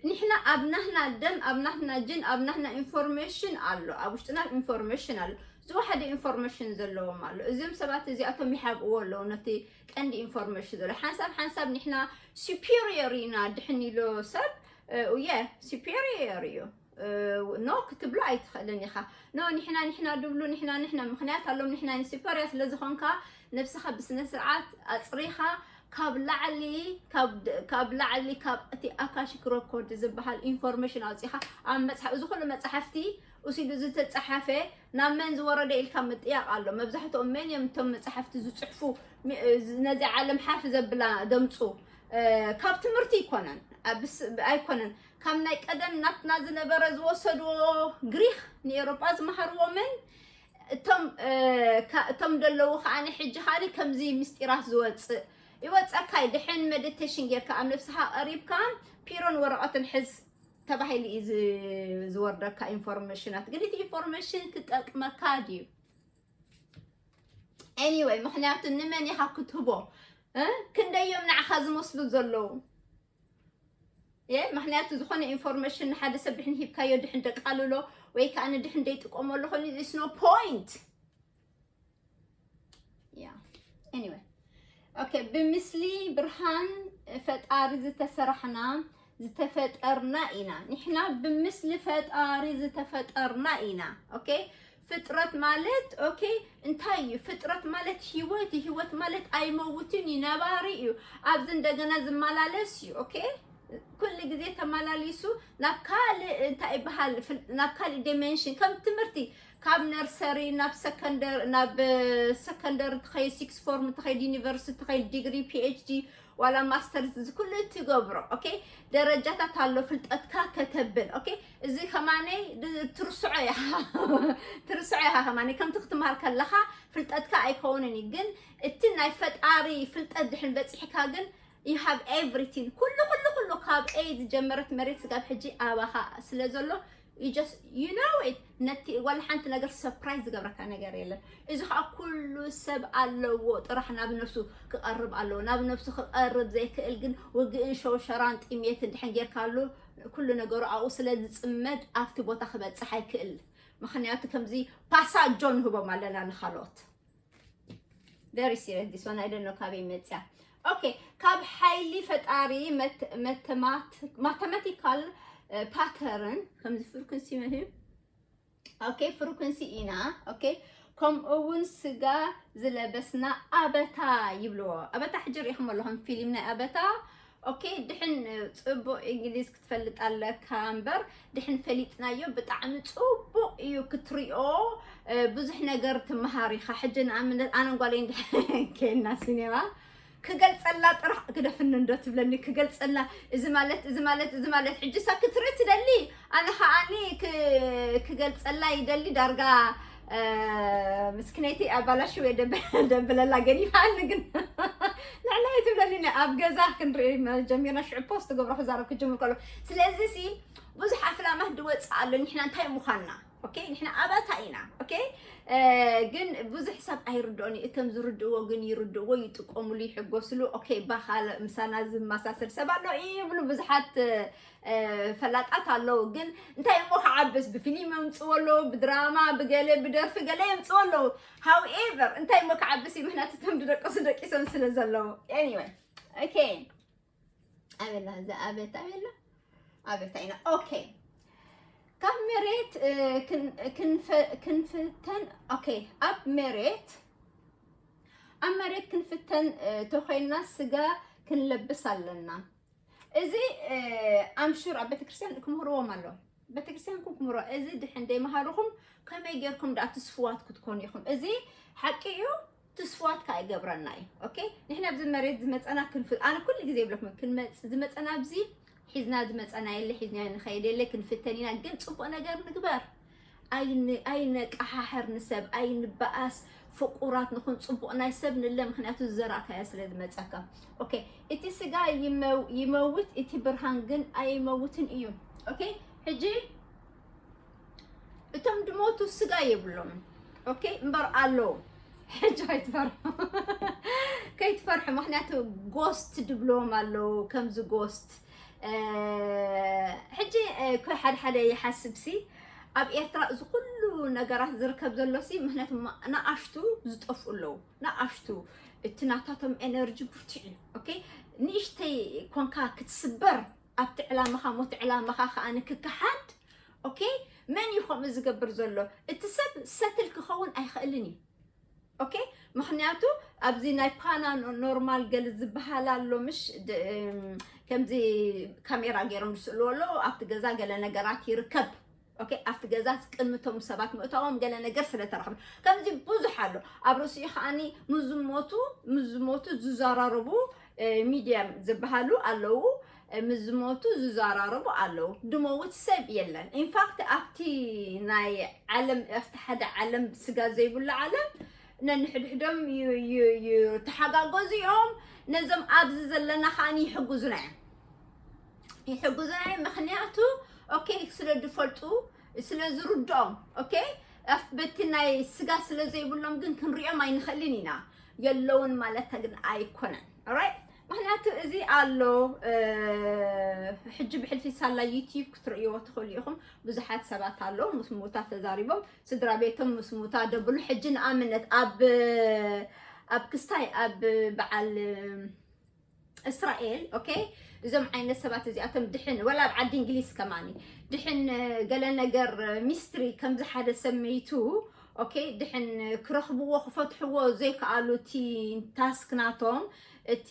ንሕና ኣብ ናህና ደም ኣብ ናህና ጅን ኣብ ናህና ኢንፎርሜሽን ኣሎ። ኣብ ውሽጥና ኢንፎርሜሽን ኣሎ። ዝወሓደ ኢንፎርሜሽን ዘለዎም ኣሎ። እዚኦም ሰባት እዚኣቶም ይሓብእዎ ኣለዉ ነቲ ቀንዲ ኢንፎርሜሽን ዘሎ። ሓንሳብ ሓንሳብ ንሕና ሱፔሪየር ኢና ድሕን ኢሎ ሰብ እየ ሱፔሪየር እዩ። ኖ ክትብሎ ኣይትኽእልን ኢኻ። ኖ ንሕና ንሕና ድብሉ ንሕና ንሕና ምኽንያት ኣሎም። ንሕና ንሲፐርያ ስለ ዝኾንካ ነብስኻ ብስነ ስርዓት ኣፅሪኻ ካብ ላዕሊ ካብ ላዕሊ ካብ እቲ ኣካሽክ ረኮርድ ዝበሃል ኢንፎርሜሽን ኣውፂኻ ኣብ መፅሓፍ እዚ ኩሉ መፅሓፍቲ ወሲዱ ዝተጻሓፈ ናብ መን ዝወረደ ኢልካ ምጥያቕ ኣሎ። መብዛሕትኦም መን እዮም እቶም መጻሕፍቲ ዝጽሕፉ? ሚ- ነዚ ዓለም ሓፍ ዘብላ ደምጹ፣ እ፣ ካብ ትምህርቲ ይኮነን፣ ኣብስ-፣ ኣይኮነን። ካብ ናይ ቀደም ናትና ዝነበረ ዝወሰድዎ ግሪኽ ንኤውሮጳ ዝመሃርዎ መን እቶም፣ እ፣ ካ-፣ እቶም ደለዉ ከኣ ሕጂ ካሊ ከምዚ ምስጢራት ዝወጽእ ይወጸካ እዩ። ድሕን ሜዲቴሽን ጌርካ ኣብ ነብስኻ ቀሪብካ ፒሮን ወረቐትን ሕዝ ተባሂሉ እዩ ዝ-፣ ዝወርደካ ኢንፎርሜሽናት። ግን እቲ ኢንፎርሜሽን ክጠቅመካ ድዩ? Anyway፣ ምኽንያቱ ንመን ኢኻ ክትህቦ? እ? ክንደዮም ንዓኻ ዝመስሉ ዘለዉ? የ ምኽንያቱ ዝኾነ ኢንፎርሜሽን ንሓደ ሰብ ድሕን ሂብካዮ ድሕን ደቃልሎ ወይ ከዓ ንድሕን ደይጥቀመሉ ኮይኑ it's no point። Yeah, anyway, okay። ብምስሊ ብርሃን ፈጣሪ ዝተሰራሕና ዝተፈጠርና ኢና። ንሕና ብምስሊ ፈጣሪ ዝተፈጠርና ኢና። Okay፣ ፍጥረት ማለት፣ okay፣ እንታይ እዩ? ፍጥረት ማለት ህይወት እዩ። ህይወት ማለት ኣይመውትን እዩ፣ ነባሪ እዩ። ኣብዚ እንደገና ዝመላለስ እዩ። Okay፣ ኩሉ ግዜ ተመላሊሱ ናብ ካልእ፣ እንታይ ይበሃል፣ ፍል-፣ ናብ ካልእ ዲሜንሽን፣ ከም ትምህርቲ ካብ ነርሰሪ ናብ ሰከንደር-፣ ናብ ሰከንደሪ ትኸይድ፣ ሲክስ ፎርም ትኸይድ፣ ዩኒቨርሲቲ ትኸይድ፣ ዲግሪ፣ ፒ ኤች ዲ ዋላ ማስተርስ፣ እዚ ኩሉ ትገብሮ። Okay፣ ደረጃታት ኣሎ ፍልጠትካ ከተብል። Okay፣ እዚ ከማነይ ድ-፣ ትርስዖ ኢኻ ትርስዖ ኢኻ ከማነይ። ከምቲ ክትምሃር ከለኻ ፍልጠትካ ኣይከውንን እዩ፣ ግን እቲ ናይ ፈጣሪ ፍልጠት ድሕን በፂሕካ ግን you have everything። ኩሉ ኩሉ ኩሉ ካብ ኤ ዝጀመረት መሬት ስጋብ ሕጂ ኣባኻ ስለ ዘሎ you just, you know it። ነቲ ዋላ ሓንቲ ነገር ሰርፕራይዝ ዝገብረካ ነገር የለን። እዚ ከዓ ኩሉ ሰብ ኣለዎ፣ ጥራሕ ናብ ነፍሱ ክቐርብ ኣለዎ። ናብ ነፍሱ ክቐርብ ዘይክእል ግን ውግእን ሸውሸራን ጥሜትን ድሕን ጌርካሉ ኩሉ ነገሩ ኣብኡ ስለ ዝፅመድ ኣብቲ ቦታ ክበፅሕ ኣይክእል። ምኽንያቱ ከምዚ ፓሳጆ ንህቦም ኣለና ንኻልኦት። Very serious this one፣ I don't know ካበይ መፅያ። Okay፣ ካብ ሓይሊ ፈጣሪ መት-፣ መተማት-፣ ማተማቲካል፣ እ፣ ፓተርን ከምዚ ፍሪኩንሲ መህብ። Okay፣ ፍሪኩንሲ ኢና። Okay፣ ከምኡ እውን ስጋ ዝለበስና ኣበታ ይብልዎ። ኣበታ ሕጂ ርኢኹም ኣለኹም ፊልም ናይ ኣበታ። Okay፣ ድሕን፣ እ፣ ጽቡቕ እንግሊዝ ክትፈልጥ ኣለካ እምበር ድሕን ፈሊጥናዮ ብጣዕሚ ጽቡቕ እዩ ክትሪኦ። እ፣ ብዙሕ ነገር ትመሃር ኢኻ። ሕጂ ንኣብነት ኣነን ጓለይን ድሕን ከይድና ሲኔማ ክገልጸላ ጥራሕ ግደፍኒ እንዶ ትብለኒ፣ ክገልጸላ፣ እዚ ማለት፣ እዚ ማለት፣ እዚ ማለት፣ ሕጂ እሳ ክትርኢ ትደሊ፣ ኣነ ከኣኒ ክ-፣ ክገልጸላ ይደሊ። ዳርጋ፣ እ፣ ምስክነይቲ ኣባላሽወ ደብ-፣ ደብለላ ገዲፋኒ፣ ግን ልዕላይ ትብለኒ፣ ኣብ ገዛ ክንርኢ ጀሚርና፣ ሽዑ ፖስት ገብሮ ክዛረብ ክጅምር ከሎ። ስለዚ ሲ ብዙሕ ኣፍላማት ድወጽእ ኣሎ፣ ንሕና እንታይ ምዃንና። Okay፣ ንሕና ኣባታ ኢና። Okay፣ እ፣ ግን ብዙሕ ሰብ ኣይርድኦን እዩ። እቶም ዝርድእዎ ግን ይርድእዎ፣ ይጥቀሙሉ፣ ይሕጎስሉ። Okay፣ ባኻል ምሳና ዝመሳሰል ሰብ ኣሎ ይብሉ ብዙሓት፣ እ፣ ፈላጣት ኣለዉ። ግን እንታይ እሞ ክዓብስ፣ ብፊልም የምፅዎ ኣለዉ፣ ብድራማ፣ ብገለ፣ ብደርፊ ገለ የምፅዎ ኣለዉ። However፣ እንታይ እሞ ክዓብስ እዩ፣ ምክንያቱ እቶም ዝደቀሱ ደቂሶም ስለ ዘለዉ። Anyway፣ okay። ኣበላ፣ እዚ ኣበታ ኣበላ፣ ኣበታ ኢና። Okay፣ ካብ መሬት፣ እ፣ ክን-፣ ክንፈ-፣ ክንፍተን፣ okay፣ ኣብ መሬት፣ ኣብ መሬት ክንፍተን፣ እ፣ ተኾይንና ስጋ ክንለብስ ኣለና። እዚ፣ እ፣ ኣምሹር ኣብ ቤተክርስትያን ክምህርዎም ኣሎ። ቤተክርስትያን ኩም ክምህርዎ። እዚ ድሕን ደይመሃርኹም ከመይ ጌርኩም ደኣ ትስፍዋት ክትኮኑ ኢኹም? እዚ ሓቂ እዩ። ትስፍዋት ከኣ ይገብረና እዩ። Okay፣ ንሕና ኣብዚ መሬት ዝመጸና ክንፍ-፣ ኣነ ኩሉ ግዜ ይብለኩም፣ ክንመጽ-፣ ዝመጸና ኣብዚ ሒዝና ዝመጸና የለ፣ ሒዝና ንኸይድ የለ፣ ክንፍተን ኢና። ግን ጽቡቕ ነገር ንግበር። ኣይን-፣ ኣይነቀሓሕር ንሰብ፣ ኣይንበኣስ፣ ፍቁራት ንኹን፣ ጽቡቕ ናይ ሰብ ንለ፣ ምኽንያቱ ዝዘራእካዮ ስለ ዝመጸካ። Okay፣ እቲ ስጋ ይመው-፣ ይመውት፣ እቲ ብርሃን ግን ኣይመውትን እዩ። Okay፣ ሕጂ እቶም ድሞቱ ስጋ የብሎምን። Okay፣ እምበር ኣለዉ። ሕጂ ኣይትፈርሑ። ከይትፈርሑ፣ ምኽንያቱ ጎስት ድብልዎም ኣለዉ፣ ከምዚ ጎስት። እ፣ ሕጂ፣ እ፣ ኮይ ሓደ ሓደ ይሓስብ ሲ፣ ኣብ ኤርትራ እዚ ኩሉ ነገራት ዝርከብ ዘሎ ሲ፣ ምኽንያቱ ማ-፣ ንኣሽቱ ዝጠፍኡ ኣለዉ። ንኣሽቱ እቲ ናታቶም ኤነርጂ ብርቱዕ እዩ። Okay፣ ንእሽተይ ኮንካ ክትስበር፣ ኣብቲ ዕላማኻ፣ ሞት ዕላማኻ ከኣ ንክከሓድ። Okay፣ መን እዩ ከምኡ ዝገብር ዘሎ? እቲ ሰብ ሰትል ክኸውን ኣይኽእልን እዩ። Okay፣ ምኽንያቱ ኣብዚ ናይ ፓና ኖ-፣ ኖርማል ገለ ዝበሃል ኣሎ፣ ምሽ ድ-፣ እም፣ ከምዚ ካሜራ ገይሮም ዝስእልዎ ኣለዉ፣ ኣብቲ ገዛ ገለ ነገራት ይርከብ። ኦኬ፣ ኣብቲ ገዛ ቅድሚ እቶም ሰባት ምእታዎም ገለ ነገር ስለ ተረኽበ። ከምዚ ብዙሕ ኣሎ። ኣብ ርእሲኡ ከዓኒ ምስ ዝሞቱ፣ ምስ ዝሞቱ ዝዘራረቡ፣ እ፣ ሚድያም ዝበሃሉ ኣለዉ። እ፣ ምስ ዝሞቱ ዝዘራረቡ ኣለዉ። ድመውት ሰብ የለን። ኢንፋክት ኣብቲ ናይ ዓለም፣ ኣብቲ ሓደ ዓለም ስጋ ዘይብሉ ዓለም ነንሕድሕዶም ዩ-፣ ዩ-፣ ዩ-፣ ተሓጋገዙ እዮም። ነዞም ኣብዚ ዘለና ከዓኒ ይሕግዙና እዮም። ይሕግዙና እዮም። ምኽንያቱ፣ ኦኬ፣ ስለ ዝፈልጡ፣ ስለ ዝርድኦም፣ ኦኬ፣ ኣፍ-፣ በቲ ናይ ስጋ ስለ ዘይብሎም ግን ክንሪኦም ኣይንኽእልን ኢና። የለውን ማለት ግን ኣይኮነን። ኦራይት? ምኽንያቱ እዚ ኣሎ፣ እ፣ ሕጂ ብሕልፊ ሳላ ዩቲዩብ ክትርእይዎ ትኽእሉ ኢኹም። ብዙሓት ሰባት ኣለዉ ምስ ሙታ ተዛሪቦም፣ ስድራ ቤቶም ምስ ሙታ ደብሉ። ሕጂ ንኣብነት ኣብ፣ ኣብ ክስታይ ኣብ በዓል እስራኤል፣ ኦኬ፣ እዞም ዓይነት ሰባት እዚኣቶም ድሕን፣ ወላ ኣብ ዓዲ እንግሊዝ ከማኒ፣ ድሕን፣ እ፣ ገለ ነገር፣ እ፣ ሚስትሪ ከምዚ ሓደ ሰብ መይቱ፣ ኦኬ፣ ድሕን ክረኽብዎ ክፈትሕዎ ዘይከኣሉ እቲ ታስክ ናቶም፣ እቲ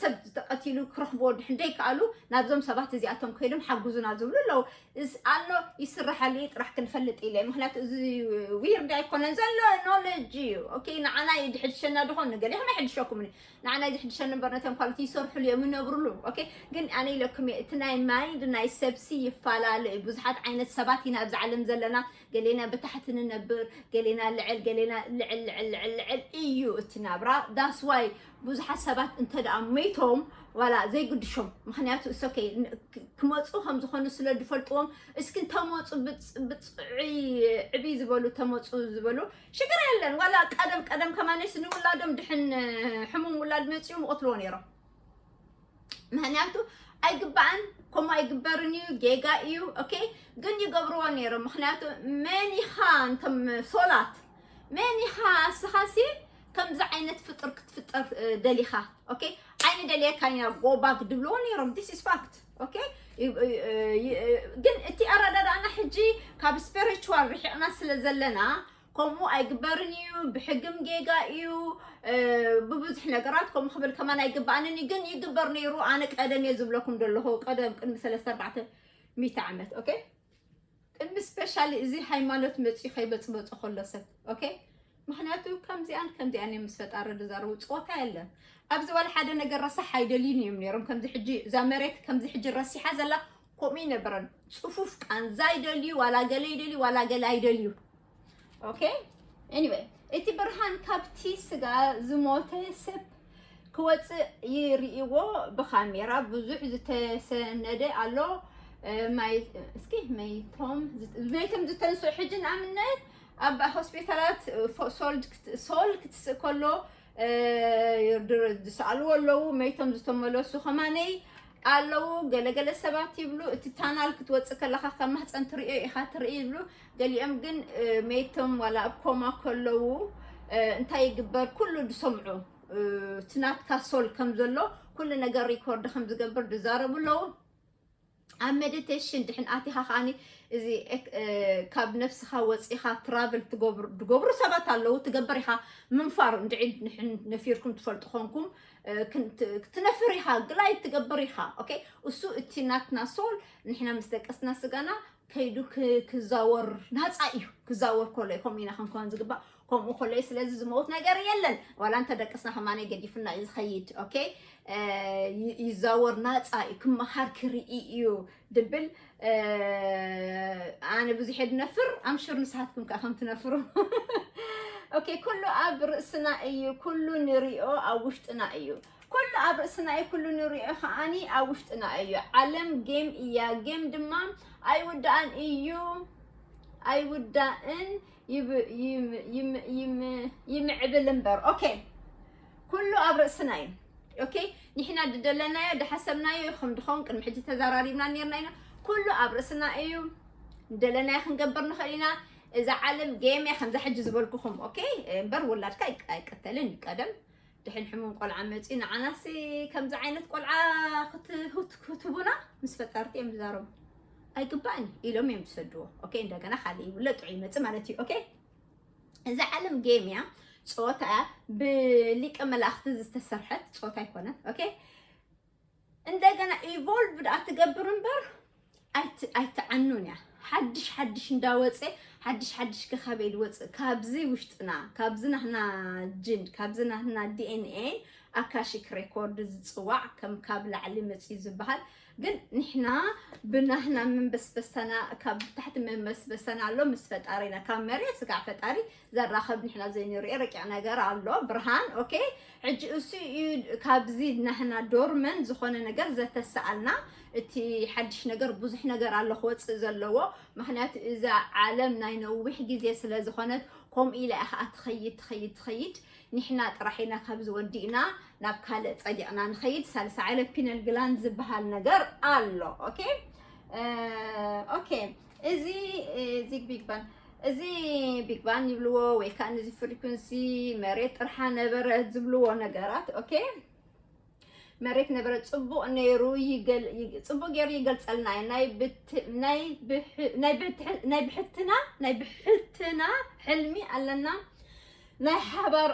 ሰብ ተቐቲሉ ክረኽብዎ ድሕን ዘይከኣሉ፣ ናብዞም ሰባት እዚኣቶም ከይዶም ሓግዙና ዝብሉ ኣለዉ። እስ-፣ ኣሎ ይስራሓሉ እዩ ጥራሕ ክንፈልጥ ኢለ። ምኽንያቱ እዚ ዊርድ ኣይኮነን፣ ዘሎ ኖሌጅ እዩ። ኦኬ፣ ንዓና እዩ ድሕድሸና ድኾን፣ ንገሊኹም ኣይሕድሸኩምን እዩ። ንዓና እዩ ዝሕድሸኒ እምበር ነቶም ካልኦት ይሰርሕሉ እዮም፣ ይነብርሉ። ኦኬ፣ ግን ኣነ ኢለኩም እየ፣ እቲ ናይ ማይንድ ናይ ሰብሲ ይፈላለ እዩ። ብዙሓት ዓይነት ሰባት ኢና ኣብዚ ዓለም ዘለና። ገሌና ብታሕቲ ንነብር፣ ገሌና ልዕል፣ ገሌና ልዕል፣ ልዕል፣ ልዕል፣ ልዕል እዩ እቲ ናብራ። ዳስ ዋይ ብዙሓት ሰባት እንተ ደኣ ሞይቶም፣ ዋላ ዘይግድሾም፣ ምኽንያቱ እስ ኦኬ፣ ን-፣ ክ-፣ ክመጹ ከም ዝኾኑ ስለ ዝፈልጥዎም፣ እስኪ እንተመጹ ብጽ-፣ ብጽዑይ ዕብይ ዝበሉ ተመጹ ዝበሉ፣ ሽግር የለን። ዋላ ቀደም ቀደም ከማነስ ንውላዶም ድሕን ሕሙም ውላድ መጺኦም ይቐትልዎ ነይሮም። ምኽንያቱ ኣይግባእን፣ ከምኡ ኣይግበርን እዩ፣ ጌጋ እዩ። ኦኬ፣ ግን ይገብርዎ ነይሮም። ምኽንያቱ መን ኢኻ እንቶም ሶላት፣ መን ኢኻ እስኻሲ ከምዚ ዓይነት ፍጥር ክትፍጠር፣ እ፣ ደሊኻ? ኦኬ፣ ዓይኒ ደልየካ ኢና ጎባክ ድብልዎ ነይሮም። This is fact። ኦኬ፣ ይ-፣ ይ-፣ ይ-፣ ግን እቲ ኣረዳድኣና ሕጂ ካብ ስፒሪቹዋል ርሒቕና ስለ ዘለና፣ ከምኡ ኣይግበርን እዩ፣ ብሕግም ጌጋ እዩ፣ እ፣ ብብዙሕ ነገራት ከምኡ ክብል ከማን ኣይግባኣንን እዩ፣ ግን ይግበር ነይሩ። ኣነ ቀደም እየ ዝብለኩም ዘለኹ፣ ቀደም ቅድሚ ሰለስተ ኣርባዕተ ሚእቲ ዓመት፣ ኦኬ? ቅድሚ ስፔሻሊ እዚ ሃይማኖት መፂኡ ከይበፅበፆ ከሎ ሰብ፣ ኦኬ? ምኽንያቱ ከምዚኣን ከምዚኣን እዮም ምስ ፈጣሪ ዝዛረቡ፣ ፆታ የለን። ኣብዚ ዋላ ሓደ ነገር ረሳሕ ኣይደልዩን እዮም ነይሮም። ከምዚ ሕጂ እዛ መሬት ከምዚ ሕጂ ረሲሓ ዘላ ከምኡ ይነበረን። ፅፉፍ ቃንዛ ይደልዩ፣ ዋላ ገለ ይደልዩ፣ ዋላ ገለ ኣይደልዩ። ኦኬ? ኤኒዌይ፣ እቲ ብርሃን ካብቲ ስጋ ዝሞተ ሰብ ክወፅእ ይርእይዎ ብካሜራ። ብዙሕ ዝተሰነደ ኣሎ። እ፣ ማይ-፣ እስኪ መይቶም ዝት-፣ መይቶም ዝተንስኡ ሕጂ ንኣብነት ኣብ ሆስፒታላት፣ እ፣ ፎ-፣ ሶል ክት-፣ ሶል ክትስእ ከሎ፣ እ፣ ድር-፣ ዝሰኣልዎ ኣለዉ። መይቶም ዝተመለሱ ከማነይ ኣለዉ። ገለገለ ሰባት ይብሉ፣ እቲ ታናል ክትወፅእ ከለኻ ካብ ማህፀን ትርእዮ ኢኻ ትርኢ ይብሉ። ገሊኦም ግን፣ እ፣ መይቶም ዋላ ኣብ ኮማ ከለዉ፣ እ፣ እንታይ ይግበር? ኩሉ ዝሰምዑ፣ እ፣ እቲ ናትካ ሶል ከም ዘሎ፣ ኩሉ ነገር ሪኮርድ ከም ዝገብር ዝዛረቡ ኣለዉ። ኣብ ሜዲቴሽን ድሕን ኣቲኻ ከኣኒ እዚ ኤክ-፣ እ፣ ካብ ነፍስኻ ወፂኻ ትራቭል ትገብሩ፣ ትገብሩ ሰባት ኣለዉ። ትገብር ኢኻ። ምንፋር እንድዒ ንሕን ነፊርኩም ትፈልጡ ኾንኩም፣ እ፣ ክን-፣ ት-፣ ትነፍር ኢኻ፣ ግላይ ትገብር ኢኻ። ኦኬ፣ እሱ እቲ ናትና ሶል ንሕና ምስ ደቀስና ስጋና ከይዱ ክ-፣ ክዛወር ናፃ እዩ። ክዛወር ከሎ እዩ ከምኡ ኢና ክንከውን ዝግባእ። ከምኡ ከሎ እዩ። ስለዚ ዝመውት ነገር የለን። ዋላ እንተ ደቀስና ከማነ ገዲፉና እዩ ዝኸይድ። ኦኬ፣ እ፣ ይ-፣ ይዛወር ናፃ እዩ። ክመሃር ክርኢ እዩ ድብል። እ፣ ኣነ ብዙሕ እየ ድነፍር፣ ኣምሹር ንስኻትኩም ከኣ ከም ትነፍሩ። ኦኬ፣ ኩሉ ኣብ ርእስና እዩ፣ ኩሉ ንሪኦ ኣብ ውሽጥና እዩ። ኩሉ ኣብ ርእስና እዩ፣ ኩሉ ንሪኦ ከዓኒ ኣብ ውሽጥና እዩ። ዓለም ጌም እያ፣ ጌም ድማ ኣይውዳእን እዩ፣ ኣይውዳእን ይብ-፣ ይም-፣ ይም-፣ ይም-፣ ይምዕብል እምበር። ኦኬ፣ ኩሉ ኣብ ርእስና እዩ። ኦኬ፣ ንሕና ዝደለናዮ፣ ዝሓሰብናዮ ይኹን ድኸውን፣ ቅድሚ ሕጂ ተዘራሪብና ነርና ኢና። ኩሉ ኣብ ርእስና እዩ። ዝደለናዮ ክንገብር ንኽእል ኢና። እዛ ዓለም ጌም እያ፣ ከምዛ ሕጂ ዝበልኩኹም። ኦኬ፣ እምበር ውላድካ ኣይቅ-፣ ኣይቅተልን እዩ። ቀደም ድሕን ሕሙም ቆልዓ መፂኡ፣ ንዓናሲ ከምዚ ዓይነት ቆልዓ ክት-፣ ክት-፣ ክትህቡና ምስ ፈጣርቲ እዮም ዝዛረቡ። ኣይግባእን ኢሎም እዮም ዝሰድዎ። ኦኬ፣ እንደገና ካልእ ይውለድ፣ ጥዑይ ይመፅእ ማለት እዩ። ኦኬ፣ እዛ ዓለም ጌም እያ፣ ጸወታ እያ፣ ብሊቀ መላእኽቲ ዝተሰርሐት ጸወታ ኣይኮነን። ኦኬ፣ እንደገና ኢቮልቭ ደኣ ትገብር እምበር ኣይትዓኑን እያ። ሓድሽ ሓድሽ እንዳወፀ ሓድሽ ሓድሽ ከካበይ ድወፅእ ካብዚ ውሽጥና ካብዚ ናህና ጅን ካብዚ ናህና ዲኤንኤ ኣካሽክ ሬኮርድ ዝፅዋዕ ከም ካብ ላዕሊ መፅዩ ዝበሃል ግን ንሕና ብናህና መንበስበሰና ካብ ታሕቲ መንበስበሰና ኣሎ ምስ ፈጣሪና ካብ መሬት ስጋዕ ፈጣሪ ዘራኸብ ንሕና ዘይንሪኦ ረቂቕ ነገር ኣሎ ብርሃን ኦኬ ሕጂ እሱ እዩ ካብዚ ናህና ዶርመን ዝኾነ ነገር ዘተሰኣልና እቲ ሓድሽ ነገር ብዙሕ ነገር ኣሎ ክወፅእ ዘለዎ ምክንያቱ እዛ ዓለም ናይ ነዊሕ ግዜ ስለ ዝኾነት ከምኡ ኢላ እያ ከዓ ትኸይድ ትኸይድ ትኸይድ ንሕና ጥራሕ ኢና ካብዚ ወዲእና ናብ ካልእ ፀዲቕና ንኸይድ ሳልሳ ዓይነት ፒነል ግላንድ ዝበሃል ነገር ኣሎ ኦኬ ኦኬ እዚ ዚግ ቢግ ባን እዚ ቢግ ባን ይብልዎ ወይ ከዓ ነዚ ፍሪኩንሲ መሬት ጥርሓ ነበረት ዝብልዎ ነገራት ኦኬ መሬት ነበረ ፅቡቅ ነይሩ ፅቡቅ ገይሩ ይገልፀልና እዩ ናይ ብሕትና ናይ ብሕትና ናይ ብሕትና ሕልሚ ኣለና ናይ ሓባር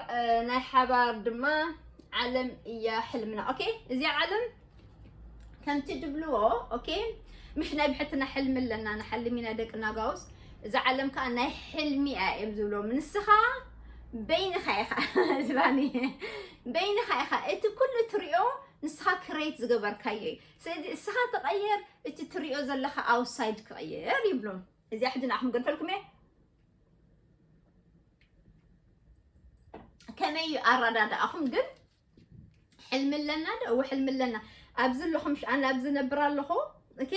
ናይ ሓባር ድማ ዓለም እያ ሕልምና ኦኬ እዚ ዓለም ከምቲ ድብልዎ ኦኬ ምሽ ናይ ብሕትና ሕልሚ ኣለና ንሓልሚ ናይ ደቂ ናጋውስ እዚ ዓለም ከዓ ናይ ሕልሚ እያ እዮም ዝብልዎም ንስኻ በይንኻ ኢኻ ዝባኒ በይንኻ ኢኻ እቲ ኩሉ ትሪኦ ንስኻ ክሬት ዝገበርካዮ እዩ ስለዚ እስኻ ተቐየር እቲ ትሪኦ ዘለኻ ኣውትሳይድ ክቐየር ይብሎም እዚኣ ሕጂ ንኣኹም ገልፈልኩም እየ ከመይ እዩ ኣረዳድኣኹም ግን ሕልሚ ኣለና ዶ እወ ሕልሚ ኣለና ኣብዚ ኣለኹም ኣነ ኣብዚ ነብር ኣለኹ ኦኬ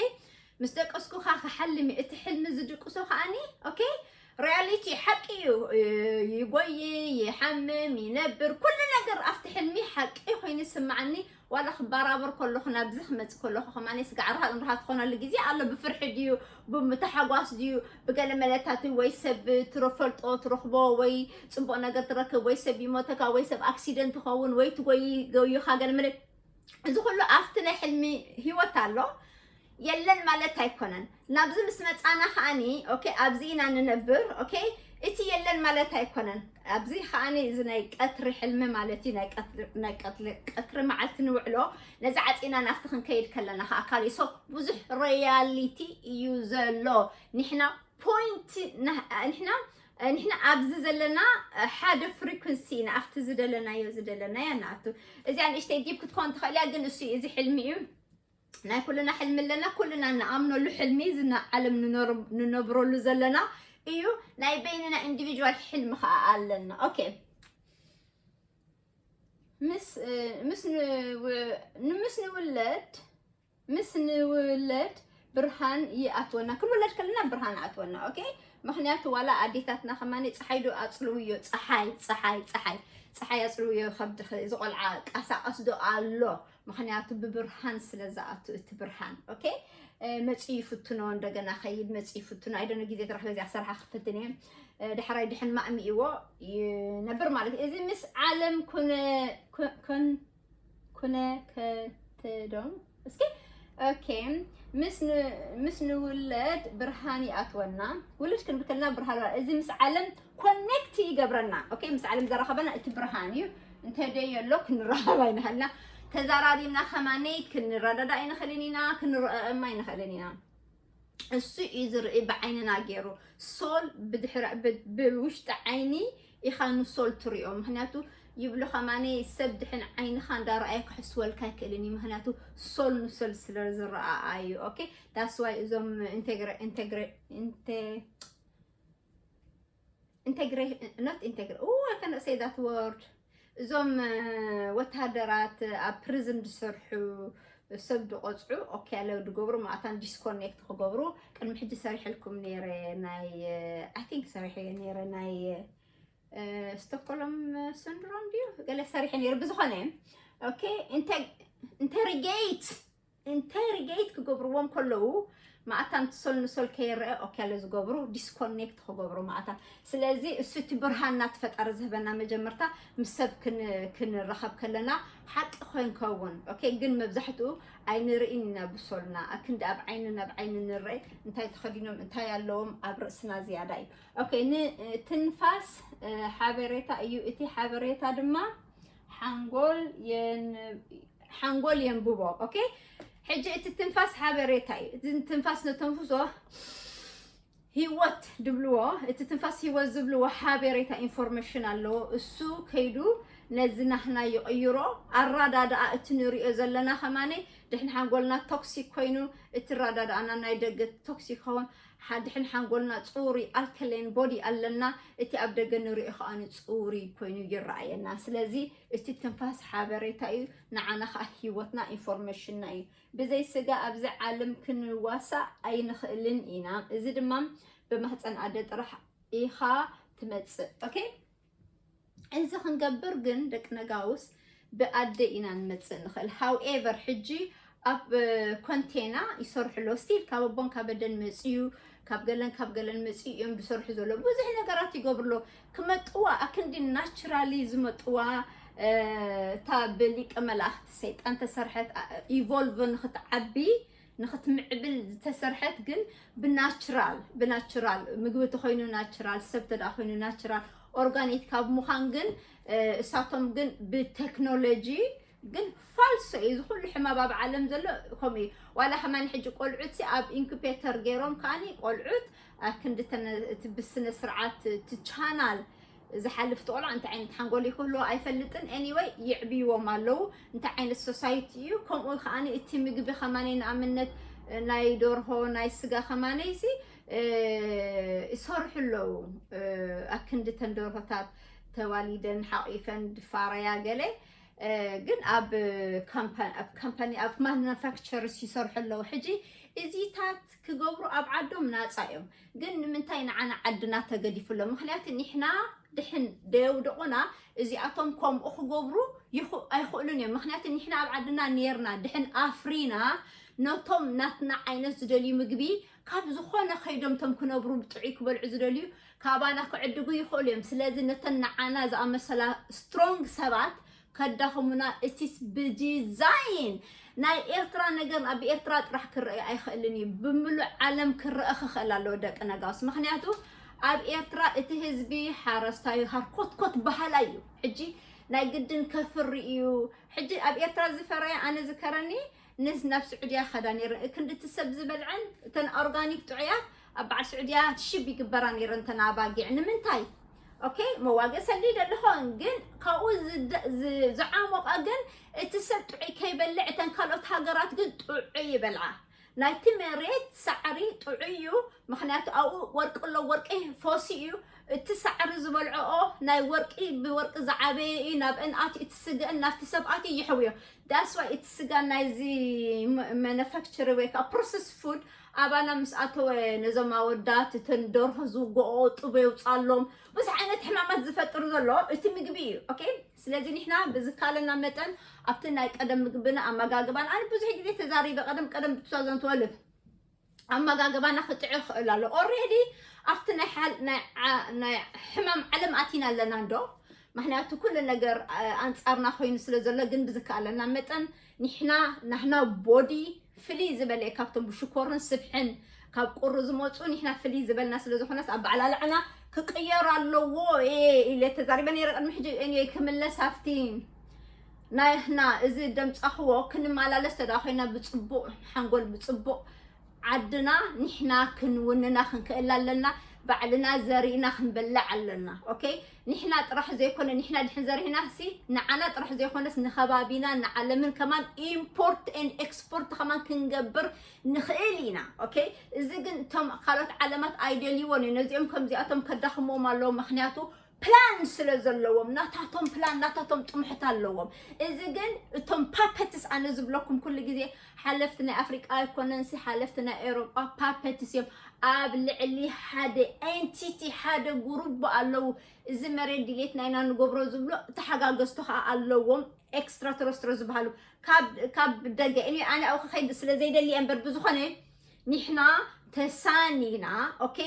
ምስ ደቀስኩኻ ክሓልም እቲ ሕልሚ ዝድቅሶ ከዓኒ ኦኬ ሪያሊቲ ሓቂ እዩ ይጎይ ይሓምም ይነብር ኩሉ ነገር ኣብቲ ሕልሚ ሓቂ ኮይኑ ይስምዓኒ ዋላ ክበራበር ከለኹ ናብዚ ክመፅእ ከለኹ ከማኒ ስጋዕ ርሃ ንርሃ ትኾነሉ ግዜ ኣሎ ብፍርሒ ድዩ ብተሓጓስ ድዩ ብገለ መለታት ወይ ሰብ ትፈልጦ ትረኽቦ ወይ ፅቡቕ ነገር ትረክብ ወይ ሰብ ይሞተካ ወይ ሰብ ኣክሲደንት ትኸውን ወይ ትጎይ ገዩኻ ገለ መለ እዚ ኩሉ ኣብቲ ናይ ሕልሚ ህይወት ኣሎ የለን ማለት ኣይኮነን ናብዚ ምስ መፃና ከዓኒ ኦኬ ኣብዚ ኢና ንነብር ኦኬ እቲ የለን ማለት ኣይኮነን ኣብዚ ከዓኒ እዚ ናይ ቀትሪ ሕልሚ ማለት እዩ ናይ ቀትሪ መዓልቲ ንውዕሎ ነዚ ዓፂና ናብቲ ክንከይድ ከለና ከዓ ካሊሶ ብዙሕ ሪያሊቲ እዩ ዘሎ ንሕና ፖይንት ንሕና ንሕና ኣብዚ ዘለና ሓደ ፍሪኩንሲ ኢና ኣብቲ ዝደለናዮ ዝደለናዮ ንኣቱ እዚኣ ንእሽተይ ዲብ ክትኮን ትኽእል እያ ግን እሱ እዚ ሕልሚ እዩ ናይ ኩልና ሕልሚ ኣለና ኩልና ንኣምነሉ ሕልሚ ዝና ዓለም ንነብረሉ ዘለና እዩ ናይ በይንና ኢንዲቪጁዋል ሕልሚ ከዓ ኣለና ኦኬ ምስ ምስ ምስ ንውለድ ምስ ንውለድ ብርሃን ይኣትወና ክንውለድ ከለና ብርሃን ኣትወና ኦኬ ምክንያቱ ዋላ ኣዴታትና ከማኒ ፀሓይ ዶ ኣፅልውዮ ፀሓይ ፀሓይ ፀሓይ ፀሓይ ኣፅልውዮ ከብዲ እዚ ቆልዓ ቀሳቀስ ዶ ኣሎ ምክንያቱ ብብርሃን ስለ ዝኣቱ እቲ ብርሃን ኦኬ መፂ ይፍትኖ እንደገና ከይድ መፂ ይፍትኖ ኣይደነ ግዜ ተረክበ እዚኣ ሰርሓ ክፍትን እየ ዳሕራይ ድሕን ማእሚእዎ ይነብር ማለት እዩ እዚ ምስ ዓለም ኩነ ኩነ ከተዶም እስኪ ኦኬ ምስ ንውለድ ብርሃን ይኣትወና ውልድ ክንብል ከለና ብርሃን እዚ ምስ ዓለም ኮኔክት ይገብረና ኦኬ ምስ ዓለም ዘራኸበና እቲ ብርሃን እዩ እንተ ደይ ኣሎ ክንራኸብ ኣይንኸልና ተዛራሪብና ከማነይ ክንረዳዳ ኣይንኽእልን ኢና ክንረአም ኣይንኽእልን ኢና እሱ እዩ ዝርኢ ብዓይንና ገይሩ ሶል ብውሽጢ ዓይኒ ኢኻ ንሶል ትሪኦ ምክንያቱ ይብሉ ከማኒ ሰብ ድሕን ዓይንኻ እንዳረኣየ ክሕስወልካ ኣይክእልን እዩ ምክንያቱ ሶል ንሶል ስለ ዝረኣኣዩ ኦኬ that's why እዞም ኢንቴግሬ not ኢንቴግሬ I cannot say that word እዞም ወታደራት ኣብ ፕሪዝን ዝሰርሑ ሰብ ዝቆፅዑ ኦኬ ያለው ዝገብሩ ማእታን ዲስኮኔክት ክገብሩ ቅድሚ ሕጂ ሰሪሐልኩም ነይረ ናይ I think ሰሪሐ ነይረ ናይ ስቶኮሎም ስንድሮም ድዩ ገለ ሰሪሐ ነይረ ብዝኾነ ኦኬ ኢንተሪጌት ኢንተርጌት ክገብርዎም ከለዉ ማእታን ትሶል ንሶል ከይረአ ኦኬ ኣሎ ዝገብሩ ዲስኮኔክት ክገብሩ ማእታን ስለዚ እሱ እቲ ብርሃን እናተፈጠረ ዝህበና መጀመርታ ምስ ሰብ ክንራኸብ ከለና ሓቂ ኮይንከውን ኦኬ ግን መብዛሕትኡ ኣይንርእን ኢና ብሶልና ክንዲ ኣብ ዓይኒ ናብ ዓይኒ ንርአ እንታይ ተኸዲኖም እንታይ ኣለዎም ኣብ ርእስና ዝያዳ እዩ ኦኬ ንትንፋስ ሓበሬታ እዩ እቲ ሓበሬታ ድማ ሓንጎል ሓንጎል የንብቦ ኦኬ ሕጂ እቲ ትንፋስ ሓበሬታ እዩ። እቲ ትንፋስ ነተንፍሶ ህይወት ድብልዎ፣ እቲ ትንፋስ ህይወት ዝብልዎ ሓበሬታ፣ ኢንፎርሜሽን ኣለዎ። እሱ ከይዱ ነዚ ናህና ይቕይሮ። ኣራዳድኣ እቲ ንሪኦ ዘለና ከማነ ድሕን ሓንጎልና ቶክሲክ ኮይኑ፣ እቲ ኣራዳድኣና ናይ ደገ ቶክሲክ ይኸውን። ሓ-፣ ድሕን ሓንጎልና ጽሩይ ኣልከሌን ቦዲ ኣለና፣ እቲ ኣብ ደገ ንሪኦ ከኣ ጽሩይ ኮይኑ ይረኣየና። ስለዚ እቲ ትንፋስ ሓበሬታ እዩ፣ ንዓና ከኣ ህይወትና ኢንፎርሜሽንና እዩ። ብዘይ ስጋ ኣብዚ ዓለም ክንዋሳእ ኣይንኽእልን ኢና። እዚ ድማ ብማህፀን ኣደ ጥራሕ ኢኻ ትመጽእ። ኦኬ፣ እዚ ክንገብር ግን ደቂ ነጋውስ ብኣደ ኢና ንመጽእ ንኽእል። ሃውኤቨር ሕጂ ኣብ ኮንቴና ይሰርሑ ኣለዉ። ስቲል ካብ ኣቦን ካብ ኣደን መጽዩ፣ ካብ ገለን ካብ ገለን መጽዩ እዮም ዝሰርሑ ዘለዉ። ብዙሕ ነገራት ይገብሩ ኣለዉ። ክመጥዋ ኣክንዲ ናቹራሊ ዝመጥዋ፣ እ፣ እታ ብሊቀ መላእኽቲ ሰይጣን ተሰርሐት፣ እ፣ ኢቮልቭ ንኽትዓቢ ንኽትምዕብል ዝተሰርሐት ግን ብናቹራል፣ ብናቹራል ምግቢ ተኾይኑ ናቹራል፣ ሰብ ተደኣ ኮይኑ ናቹራል፣ ኦርጋኒክ ካብ ምዃን ግን፣ እ፣ እሳቶም ግን ብቴክኖሎጂ ግን ፋልሶ እዩ። እዚ ኩሉ ሕማም ኣብ ዓለም ዘሎ ከምኡ እዩ። ዋላ ከማን ሕጂ ቆልዑት ሲ ኣብ ኢንኩቤተር ገይሮም ከኣኒ ቆልዑት ኣክንዲ ተነ-፣ እቲ ብስነ ስርዓት እቲ ቻናል ዝሓልፍ ቆልዓ እንታይ ዓይነት ሓንጎል ክህልዎ ኣይፈልጥን። ኤኒወይ ይዕብይዎም ኣለዉ። እንታይ ዓይነት ሶሳይቲ እዩ? ከምኡ ከኣኒ እቲ ምግቢ ከማነይ ንኣብነት ናይ ደርሆ ናይ ስጋ ከማነይሲ፣ እ፣ ይሰርሑ ኣለዉ። እ፣ ኣክንዲ ተን ደርሆታት ተዋሊደን ሓቒፈን ድፋረያ ገለ፣ እ፣ ግን ኣብ ካምፓ-፣ ኣብ ካምፓኒ፣ ኣብ ማኑፋክቸርስ ይሰርሑ ኣለዉ። ሕጂ እዚታት ክገብሩ ኣብ ዓዶም ናጻ እዮም። ግን ንምንታይ ንዓና ዓድና ተገዲፉ ኣሎ? ምኽንያቱ ኒሕና ድሕን ደየውደቑና እዚኣቶም ከምኡ ክገብሩ ይኹ-፣ ኣይኽእሉን እዮም። ምኽንያቱ ኒሕና ኣብ ዓድና ኔርና ድሕን ኣፍሪና ነቶም ናትና ዓይነት ዝደልዩ ምግቢ ካብ ዝኾነ ከይዶም ቶም ክነብሩ ብጥዑይ ክበልዑ ዝደልዩ ካባና ክዕድጉ ይኽእሉ እዮም። ስለዚ ነተን ንዓና ዝኣመሰላ ስትሮንግ ሰባት ከዳኽሙና፣ እቲስ ብዲዛይን ናይ ኤርትራ ነገር ኣብ ኤርትራ ጥራሕ ክረአ ኣይኽእልን እዩ። ብምሉእ ዓለም ክረአ ክኽእል ኣለዎ ደቂ ነጋውስ። ምኽንያቱ ኣብ ኤርትራ እቲ ህዝቢ ሓረስታይ ሃርኮትኮት በሃላይ እዩ። ሕጂ ናይ ግድን ከፍሪ እዩ። ሕጂ ኣብ ኤርትራ ዝፈረየ ኣነ ዝከረኒ ንስ ናብ ስዑድያ ከዳ ነይረ። ክንዲ እቲ ሰብ ዝበልዐን እተን ኦርጋኒክ ጥዑያት ኣብ በዓል ስዑድያ ሽብ ይግበራ ነይረን እተን ኣባጊዕ። ንምንታይ? ኦኬ፣ መዋግእ ሰሊደ ኣለኹ፣ ግን ካብኡ ዝደ-፣ ዝ-፣ ዝዓሞቐ ግን እቲ ሰብ ጥዑይ ከይበልዕ እተን ካልኦት ሃገራት ግን ጥዑይ ይበልዓ። ናይቲ መሬት ሳዕሪ ጥዑይ እዩ፣ ምኽንያቱ ኣብኡ ወርቂ ኣሎ፣ ወርቂ ፎሲ እዩ። እቲ ሳዕሪ ዝበልዕኦ ናይ ወርቂ፣ ብወርቂ ዝዓበየ እዩ። ናብአን ኣትዩ እቲ ስገአን ናብቲ ሰብ ኣትዩ ይሕውዮ። ዳስ ዋይ እቲ ስጋ ናይዚ መ-፣ ማኑፋክቸር ወይ ከዓ ፕሮሰስ ፉድ ኣባና ምስ ኣተወ ነዞም ኣወዳት እተን ደርሆ ዝውግኦ ጥቦ የውፃሎም። ብዙሕ ዓይነት ሕማማት ዝፈጥር ዘሎ እቲ ምግቢ እዩ። ኦኬ፣ ስለዚ ንሕና ብዝካለና መጠን ኣብቲ ናይ ቀደም ምግብና ኣመጋግባን፣ ኣነ ብዙሕ ግዜ ተዛሪበ፣ ቀደም ቀደም ብ two thousand twelve ኣመጋግባና ክጥዑ ይኽእል ኣሎ። ኦልሬዲ ኣብቲ ናይ ሓል-፣ ናይ ዓ-፣ ናይ ሕማም ዓለም ኣቲና ኣለና እንዶ? ምኽንያቱ ኩሉ ነገር፣ አ-፣ ኣንጻርና ኮይኑ ስለ ዘሎ፣ ግን ብዝከኣለና መጠን ንሕና ናህና ቦዲ ፍልይ ዝበለ እዩ ካብቶም ብሽኮርን ስብሕን ካብ ቁሪ ዝመፁ። ንሕና ፍልይ ዝበልና ስለ ዝኾነስ ኣበዓላልዕና ክቅየር ኣለዎ እየ ኢለ ተዛሪበ ነይረ ቅድሚ ሕጂ። ኤኒወይ ክምለስ ኣብቲ ናህና እዚ ደምፃኽዎ ክንመላለስ ተዳ ኮይና ብፅቡቕ ሓንጎል ብፅቡቕ ዓድና ንሕና ክንውንና ክንክእል ኣለና። ባዕልና ዘሪእና ክንበልዕ ኣለና። ኦኬ፣ ንሕና ጥራሕ ዘይኮነ፣ ንሕና ድሕን ዘሪእና ሲ ንዓና ጥራሕ ዘይኮነስ ንኸባቢና ንዓለምን ከማን ኢምፖርት ኤን ኤክስፖርት ከማን ክንገብር ንኽእል ኢና። ኦኬ፣ እዚ ግን እቶም ካልኦት ዓለማት ኣይደልይዎን እዩ። ነዚኦም ከምዚኣቶም ከዳኽምዎም ኣለዎም። ምኽንያቱ ፕላን ስለ ዘለዎም፣ ናታቶም ፕላን፣ ናታቶም ጥሙሕት ኣለዎም። እዚ ግን እቶም ፓፐትስ፣ ኣነ ዝብለኩም ኩሉ ግዜ ሓለፍቲ ናይ ኣፍሪቃ ኣይኮነንሲ፣ ሓለፍቲ ናይ ኤውሮጳ ፓፐትስ እዮም። ኣብ ልዕሊ ሓደ ኤንቲቲ፣ ሓደ ጉሩብ ኣለዉ። እዚ መሬት ድሌት ናይና ንገብሮ ዝብሎ ተሓጋገዝቶ ከዓ ኣለዎም፣ ኤክስትራ ተረስትሮ ዝበሃሉ ካብ፣ ካብ ደገ። እኔ ኣነ ኣብኡ ክኸይድ ስለ ዘይደሊ እየ እምበር፣ ብዝኾነ ንሕና ተሳኒና፣ ኦኬ፣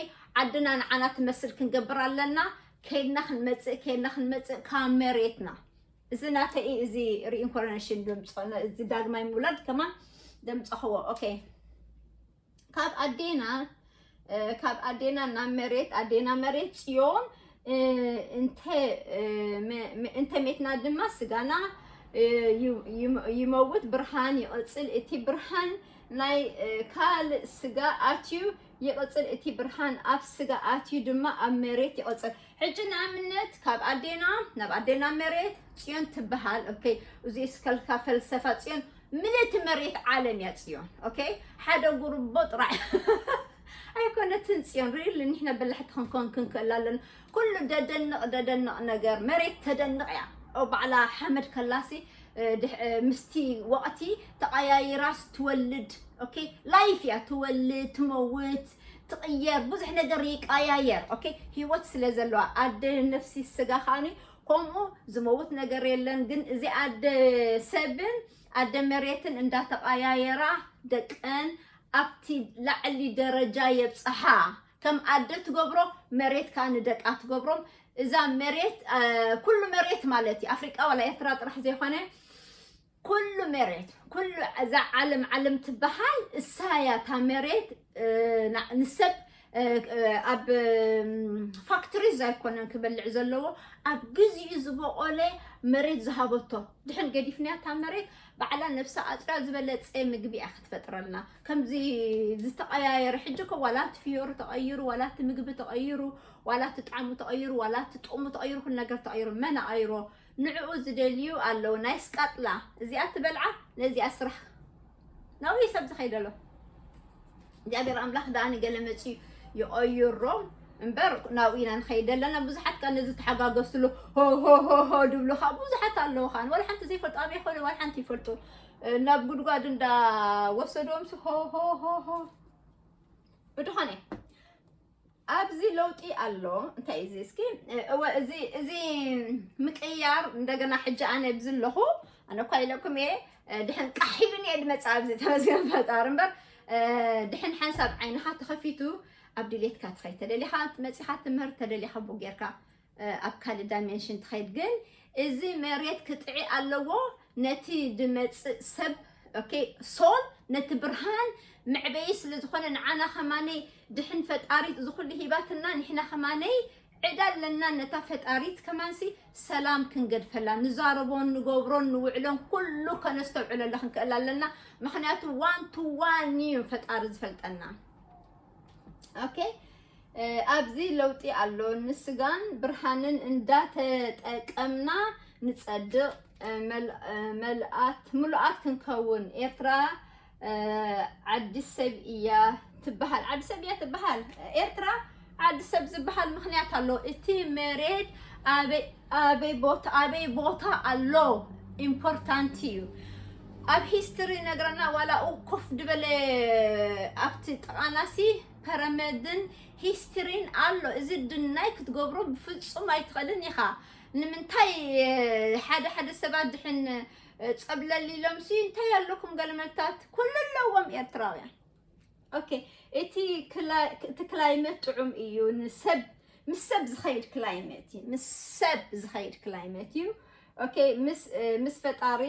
ዓድና ንዓና ትመስል ክንገብር ኣለና። ከይድና ክንመጽእ፣ ከይድና ክንመጽእ ካብ መሬትና። እዚ ናተይ እዩ፣ እዚ ሪኢንኮርኔሽን ደምጾ፣ እዚ ዳግማይ ምውላድ ከማን ደምጸኽዎ። ኦኬ፣ ካብ ኣዴና፣ እ፣ ካብ ኣዴና ናብ መሬት፣ ኣዴና መሬት ጽዮን፣ እ፣ እንተ፣ እ፣ መ-፣ መ-፣ እንተ ሜትና ድማ ስጋና፣ እ፣ ይ-፣ ይም-፣ ይመውት፣ ብርሃን ይቕጽል። እቲ ብርሃን ናይ፣ እ፣ ካልእ ስጋ ኣትዩ ይቕጽል። እቲ ብርሃን ኣብ ስጋ ኣትዩ ድማ ኣብ መሬት ይቕጽል። ሕጂ ንኣብነት ካብ ኣዴና ናብ ኣዴና መሬት ጽዮን ትበሃል። ኦኬ፣ እዚ እስከልካ ፈልሰፋ ጽዮን ምልእቲ መሬት ዓለም እያ ጽዮን። ኦኬ፣ ሓደ ጉርቦ ጥራይ ኣይኮነትን ጽዮን። ሪል ንሕና በላሕቲ ክንኮን ክንክእል ኣለና። ኩሉ ደደንቕ ደደንቕ ነገር መሬት ተደንቕ እያ። ኦ፣ ባዕላ ሓመድ ከላሲ፣ እ፣ ድሕ-፣ እ፣ ምስቲ ወቕቲ ተቐያይራስ ትወልድ። ኦኬ፣ ላይፍ እያ፣ ትወልድ፣ ትመውት፣ ትቕየር፣ ብዙሕ ነገር ይቀያየር። ኦኬ፣ ህይወት ስለ ዘለዋ ኣደ ነፍሲ ስጋ ከኣኒ ከምኡ ዝመውት ነገር የለን። ግን እዚ ኣደ ሰብን ኣደ መሬትን እንዳተቐያየራ ደቀን ኣብቲ ላዕሊ ደረጃ የብጽሓ። ከም ኣደ ትገብሮ መሬት ከኣ ንደቃ ትገብሮም። እዛ መሬት፣ እ፣ ኩሉ መሬት ማለት እዩ። ኣፍሪቃ ዋላ ኤርትራ ጥራሕ ዘይኮነ ኩሉ መሬት፣ ኩሉ እዛ ዓለም፣ ዓለም ትበሃል እሳ እያ። እታ መሬት፣ እ፣ ና-፣ ንሰብ፣ እ፣ እ፣ ኣብ፣ እም፣ ፋክትሪዝ ኣይኮነን ክበልዕ ዘለዎ፣ ኣብ ግዚኡ ዝበቆለ መሬት ዝሃበቶ። ድሕን ገዲፍናያ እታ መሬት ባዕላ ነብሳ ኣጽርያ ዝበለጸ ምግቢ እያ ክትፈጥረልና። ከምዚ ዝተቐያየረ ሕጂ እኮ ዋላ እቲ ፍዮሪ ተቐይሩ፣ ዋላ እቲ ምግቢ ተቐይሩ፣ ዋላ እቲ ጣዕሙ ተቐይሩ፣ ዋላ እቲ ጥቕሙ ተቐይሩ፣ ኩሉ ነገር ተቐይሩ። መን ኣቐይርዎ? ንዕኡ ዝደልዩ ኣለዉ። ናይ ስቃጥላ እዚኣ ትበልዓ፣ ነዚኣ ስራሕ። ናብኡ ሰብ ዝኸይድ ኣሎ። እግዚኣብሔር ኣምላኽ ደኣ ንገለ መጺኡ ይቐይሮም እምበር ናብኡ ኢና ንኸይድ ኣለና። ብዙሓት ከኣ ነዚ ተሓጋገዝትሉ ሆ ሆ ሆ ሆ ድብሉ ከኣ ብዙሓት ኣለዉ። ከኣ ዋላ ሓንቲ ዘይፈልጡ ኣበይ ኾነ ዋላ ሓንቲ ይፈልጡ። ናብ ጉድጓድ እንዳወሰድዎም ስ ሆ ሆ ሆ ሆ ብድኾነ ኣብዚ ለውጢ ኣሎ። እንታይ እዚ እስኪ? እወ፣ እዚ፣ እዚ ምቅያር እንደገና ሕጂ ኣነ ኣብዚ ኣለኹ። ኣነ እኳ ኢለኩም እየ፣ ድሕን ቃሕ ኢሉኒ እየ ድመጽእ ኣብዚ። ተመስገን ፈጣሪ እምበር፣ ድሕን ሓንሳብ ዓይንኻ ተኸፊቱ ኣብ ድሌትካ ትኸይድ። ተደሊኻ መጺኻ ትምህር፣ ተደሊኻ ቡ ጌርካ ኣብ ካልእ ዳይሜንሽን ትኸይድ። ግን እዚ መሬት ክጥዒ ኣለዎ ነቲ ድመጽእ ሰብ። ኦኬ፣ ሶል ነቲ ብርሃን መዕበዪ ስለ ዝኾነ ንዓና ከማነይ ድሕን ፈጣሪት እዚ ኩሉ ሂባትና፣ ንሕና ከማነይ ዕዳ ኣለና ነታ ፈጣሪት ከማንሲ ሰላም ክንገድፈላ። ንዛረቦን ንገብሮን ንውዕሎን ኩሉ ከነስተውዕለሉ ክንክእል ኣለና። ምኽንያቱ ዋን ቱ ዋን እዩ ፈጣሪ ዝፈልጠና። ኦኬ፣ እ፣ ኣብዚ ለውጢ ኣሎ። ንስጋን ብርሃንን እንዳተጠቀምና ንጸድቕ፣ እ፣ መል-፣ እ፣ መልኣት፣ ምሉኣት ክንከውን። ኤርትራ፣ እ፣ ዓዲ ሰብ እያ ትበሃል። ዓዲ ሰብ እያ ትበሃል። ኤርትራ ዓዲ ሰብ ዝበሃል ምኽንያት ኣሎ። እቲ መሬት ኣበይ፣ ኣበይ ቦታ፣ ኣበይ ቦታ ኣሎ ኢምፖርታንት እዩ። ኣብ ሂስትሪ ነግረና፣ ዋላ ኡ ኮፍ ድበለ ኣብቲ ጥቓናሲ ፐረመድን ሂስትሪን ኣሎ። እዚ ድናይ ክትገብሮ ብፍጹም ኣይትኽእልን ኢኻ። ንምንታይ፣ እ፣ ሓደ ሓደ ሰባት ድሕን፣ እ፣ ጸብለል ኢሎም ሲ እንታይ ኣለኩም ገለ መልታት? ኩሉ ኣለዎም ኤርትራውያን። ኦኬ፣ እቲ ክላ-፣ እቲ ክላይመት ጥዑም እዩ። ንሰብ፣ ምስ ሰብ ዝኸይድ ክላይመት እዩ። ምስ ሰብ ዝኸይድ ክላይመት እዩ። ኦኬ፣ ምስ፣ እ፣ ምስ ፈጣሪ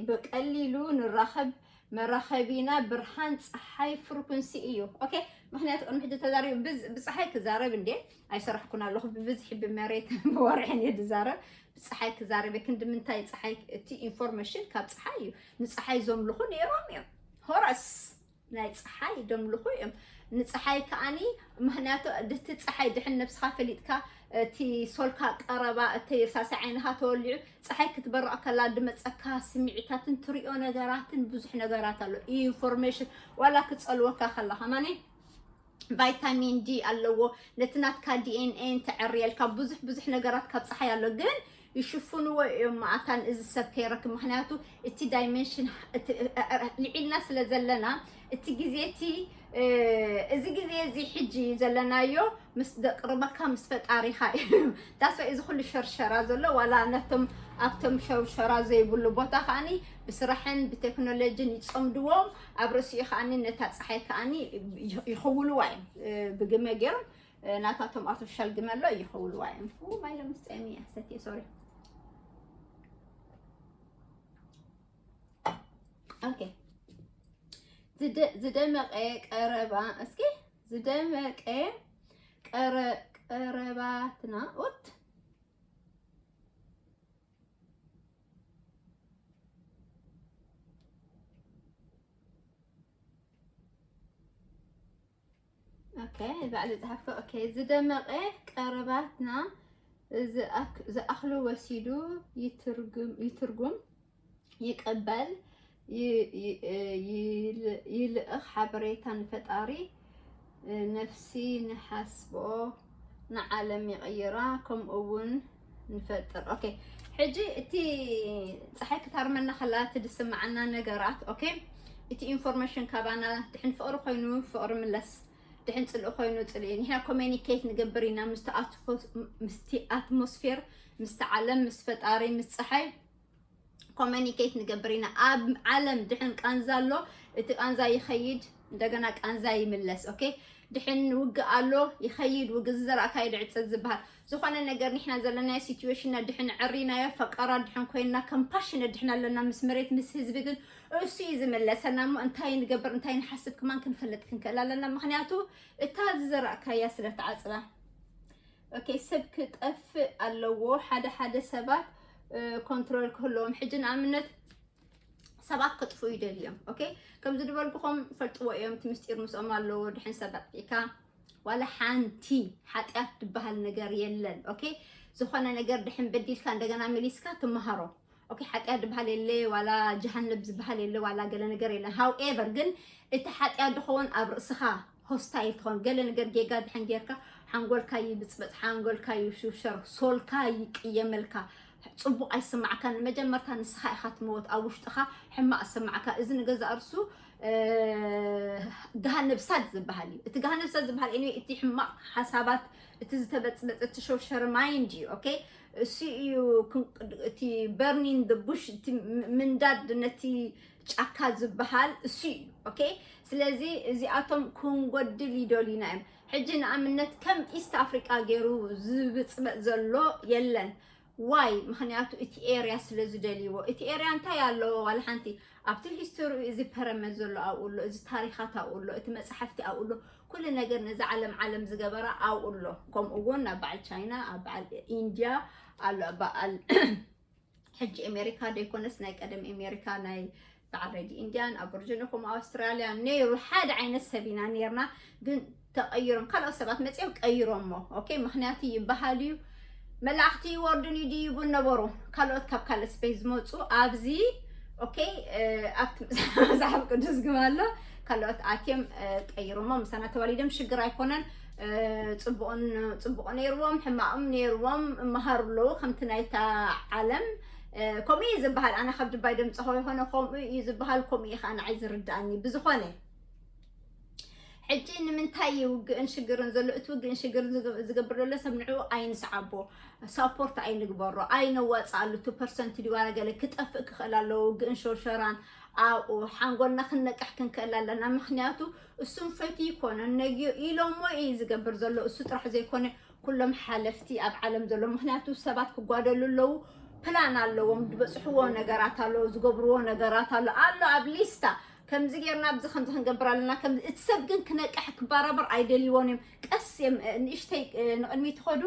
ብቀሊሉ ንራኸብ። መራኸቢና ብርሃን ጸሓይ ፍሪኩንሲ እዩ። ኦኬ፣ ምኽንያቱ ቅድሚ ሕጂ ተዛሪቡ ብዝ-፣ ብጸሓይ ክዛረብ እንዴ ኣይሰራሕኩን ኣለኹ። ብብዝሒ ብመሬት ብወርሕን እየ ዝዛረብ። ብጸሓይ ክዛረብ እየ። ክንዲ ምንታይ ጸሓይ፣ እቲ ኢንፎርሜሽን ካብ ጸሓይ እዩ። ንጸሓይ ዘምልኹ ነይሮም እዮም። ሆረስ ናይ ጸሓይ ደምልኹ እዮም። ንጸሓይ ከኣኒ፣ ምኽንያቱ ድቲ ጸሓይ ድሕን ነብስኻ ፈሊጥካ፣ እቲ ሶልካ ቀረባ፣ እቲ ርሳሲ ዓይንኻ ተወሊዑ፣ ጸሓይ ክትበርቕ ከላ ድመጸካ ስምዒታትን ትሪኦ ነገራትን ብዙሕ ነገራት ኣሎ። ኢንፎርሜሽን ዋላ ክጸልወካ ከላ ከማኒ ቫይታሚን ዲ ኣለዎ። ነቲ ናትካ ዲ ኤን ኤ እንተዐርየልካ ብዙሕ ብዙሕ ነገራት ካብ ጸሓይ ኣሎ። ግን ይሽፍንዎ እዮም መኣታን እዚ ሰብ ከይረክብ። ምኽንያቱ እቲ ዳይሜንሽን እቲ፣ እ፣ እ፣ ልዒልና ስለ ዘለና እቲ ግዜ እቲ፣ እ፣ እዚ ግዜ እዚ ሕጂ ዘለናዮ ምስ ደቅርበካ ምስ ፈጣሪኻ እዩ። ዳስ እዚ ኩሉ ሸርሸራ ዘሎ ዋላ ነቶም ኣብቶም ሸርሸራ ዘይብሉ ቦታ ከኣኒ ብስራሕን ብቴክኖሎጂን ይጸምድዎም። ኣብ ርእሲኡ ከኣኒ ነታ ጸሓይ ከኣኒ ይኸውልዋ እዮም። እ፣ ብግመ ገይሮም፣ እ፣ ናታቶም ኣርቲፊሻል ግመ ኣሎ ይኸውልዋ እዮም። ኡ፣ ማይ ሎምስ ጸሚየ ሰትየ፣ ሶሪ። ኦኬ። ዝደ-፣ ዝደመቐ ቀረባ፣ እስኪ ዝደመቀ ቀረ-፣ ቀረባትና ኡት። ባዕሉ ዝጸሓፍኩ። ኦኬ፣ ዝደመቐ ቀረባትና ዝኣክ- ዝኣኽሉ ወሲዱ ይትርጉም ይትርጉም ይቀበል ይ- ይ- ይል- ይልእኽ ሓበሬታ ንፈጣሪ፣ ነፍሲ ንሓስቦ ንዓለም ይቕይራ። ከምኡ እውን ንፈጥር። ኦኬ፣ ሕጂ እቲ ፀሓይ ክታርመና ከላ እቲ ዝስምዓና ነገራት፣ ኦኬ፣ እቲ ኢንፎርሜሽን ካባና ድሕን ፍቕሪ ኮይኑ ፍቕሪ ምለስ፣ ድሕን ፅልኢ ኮይኑ ፅልኢ። ንሕና ኮሚኒኬት ንገብር ኢና ምስቲ ኣትፎ- ምስቲ ኣትሞስፌር፣ ምስቲ ዓለም፣ ምስ ፈጣሪ፣ ምስ ፀሓይ ኮሚኒኬት ንገብር ኢና። ኣብ ዓለም ድሕን ቃንዛ ኣሎ፣ እቲ ቃንዛ ይኸይድ፣ እንደገና ቃንዛ ይምለስ። ኦኬ፣ ድሕን ውግእ ኣሎ፣ ይኸይድ ውግእ፣ ዝዘራእካዮ ድዕፀ ዝበሃል ዝኾነ ነገር። ንሕና ዘለና ሲትዌሽንና ድሕን ዕሪናዮ፣ ፈቃራ ድሕን ኮይንና፣ ከምፓሽነ ድሕን ኣለና ምስ መሬት ምስ ህዝቢ፣ ግን እሱ እዩ ዝምለሰና። እሞ እንታይ ንገብር እንታይ ንሓስብ ክማን ክንፈልጥ ክንክእል ኣለና። ምክንያቱ እታ ዝዘራእካያ ስለ ተዓፅባ። ኦኬ፣ ሰብ ክጠፍእ ኣለዎ። ሓደ ሓደ ሰባት ኮንትሮል ክህልዎም። ሕጂ ንኣብነት ሰባት ክጥፉ ይደልዮም። ኦኬ፣ ከምዚ ዝበልኩኹም ፈልጥዎ እዮም። እቲ ምስጢር ምስኦም ኣለዎ። ድሕን ሰብ ኣጥፊእካ ዋላ ሓንቲ ሓጢኣት ዝበሃል ነገር የለን። ኦኬ፣ ዝኾነ ነገር ድሕን በዲልካ እንደገና መሊስካ ትመሃሮ። ኦኬ፣ ሓጢኣት ዝበሃል የለ፣ ዋላ ጀሃነብ ዝበሃል የለ፣ ዋላ ገለ ነገር የለን። ሃውኤቨር ግን እቲ ሓጢኣት ድኸውን ኣብ ርእስኻ ሆስታይል ትኾን። ገለ ነገር ጌጋ ድሕን ጌርካ ሓንጎልካ ይብፅበፅ፣ ሓንጎልካ ይሽውሸር፣ ሶልካ ይቅየመልካ፣ ፅቡቅ ኣይስማዕካን። ንመጀመርታ ንስኻ ኢኻ ትመወት ኣብ ውሽጥኻ ሕማቅ ዝስማዕካ። እዚ ንገዛእ ርሱ ገሃነብ ሳድ ዝበሃል እዩ። እቲ ገሃነብ ሳድ ዝበሃል ኒ እቲ ሕማቅ ሓሳባት፣ እቲ ዝተበፅበፅ፣ እቲ ሸውሸር ማይንድ እዩ። ኦኬ፣ እሱ እዩ። እቲ በርኒን ቡሽ፣ እቲ ምንዳድ ነቲ ጫካ ዝበሃል እሱ እዩ። ኦኬ፣ ስለዚ እዚኣቶም ክንጎድል ይደልዩና እዮም። ሕጂ ንኣብነት ከም ኢስት ኣፍሪቃ ገይሩ ዝብፅበፅ ዘሎ የለን። ዋይ? ምክንያቱ እቲ ኤርያ ስለ ዝደልይዎ። እቲ ኤርያ እንታይ ኣለዎ? ዋላ ሓንቲ። ኣብቲ ሂስቶሪ እዚ ፐረመ ዘሎ ኣብኡ ኣሎ፣ እዚ ታሪኻት ኣብኡ ኣሎ፣ እቲ መፅሓፍቲ ኣብኡ ኣሎ፣ ኩሉ ነገር ነዚ ዓለም ዓለም ዝገበራ ኣብኡ ኣሎ። ከምኡ እውን ኣብ በዓል ቻይና፣ ኣብ በዓል ኢንድያ ኣሎ፣ በዓል ሕጂ ኣሜሪካ ደይኮነስ ናይ ቀደም ኣሜሪካ ናይ በዓል ሬዲ ኢንድያን ኣቦርጅን ከምኡ ኣውስትራልያ ነይሩ። ሓደ ዓይነት ሰብ ኢና ነይርና፣ ግን ተቐይሮም ካልኦት ሰባት መፅኦም ቀይሮሞ። ኦኬ፣ ምክንያቱ ይበሃል እዩ። መላእኽቲ ይወርዱን ይድይቡን ነበሩ። ካልኦት ካብ ካልእ ስፔስ ዝመፁ ኣብዚ፣ ኦኬ፣ ኣብቲ መጽሓፍ ቅዱስ ግባ ኣሎ። ካልኦት ኣትዮም ቀይሮሞ ምሳና ተዋሊዶም ሽግር ኣይኮነን። ፅቡቕን ፅቡቕ ነይርዎም ሕማቕም ነይርዎም እመሃሩ ኣለዉ። ከምቲ ናይታ ዓለም ከምኡ እዩ ዝበሃል። ኣነ ካብ ድባይ ደምፀኸ ይኮነ ከምኡ እዩ ዝበሃል። ከምኡ እዩ ከዓ ንዓይ ዝርዳእኒ። ብዝኾነ ሕጂ ንምንታይ እዩ ውግእን ሽግርን ዘሎ? እቲ ውግእን ሽግርን ዝገብር ዘሎ ሰብ ንዕኡ ኣይንስዓቦ፣ ሳፖርት ኣይንግበሮ፣ ኣይነዋፅኣሉ። ቱ ፐርሰንት ድዩ ዋላ ገለ ክጠፍእ ክኽእል ኣለዎ። ውግእን ሸውሸራን ኣብኡ ሓንጎልና ክንነቅሕ ክንክእል ኣለና። ምክንያቱ እሱም ፈትዩ ይኮነ ነጊዮ ኢሎሞ እዩ ዝገብር ዘሎ። እሱ ጥራሕ ዘይኮነ ኩሎም ሓለፍቲ ኣብ ዓለም ዘሎ። ምክንያቱ ሰባት ክጓደሉ ኣለዉ፣ ፕላን ኣለዎም፣ ዝበፅሕዎ ነገራት ኣለዎ፣ ዝገብርዎ ነገራት ኣሎ ኣሎ ኣብ ሊስታ። ከምዚ ጌርና ኣብዚ ከምዚ ክንገብር ኣለና። ከምዚ እቲ ሰብ ግን ክነቅሕ ክበራበር ኣይደልይዎን እዮም። ቀስ እዮም ንእሽተይ ንቕድሚት ትኸዱ።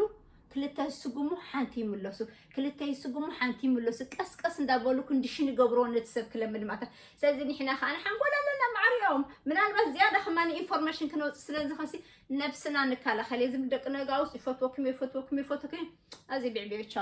ክልተ ስጉሙ ሓንቲ ይምለሱ፣ ክልተ ይስጉሙ ሓንቲ ይምለሱ። ቀስ ቀስ እንዳበሉ ክንድሽን ይገብርዎ ነቲ ሰብ ክለምድ ማለት። ስለዚ ንሕና ከዓ ንሓንጎል ኣለና ማዕሪኦም። ምናልባት ዝያዳ ከማን ኢንፎርሜሽን ክነውፅእ ስለዚ ከሲ ነብስና ንከላኸል። እዚ ደቂ ነጋውስ ይፈትወኩም ይፈትወኩም ይፈትወኩም። ኣዚ ቢዕቢዮቻ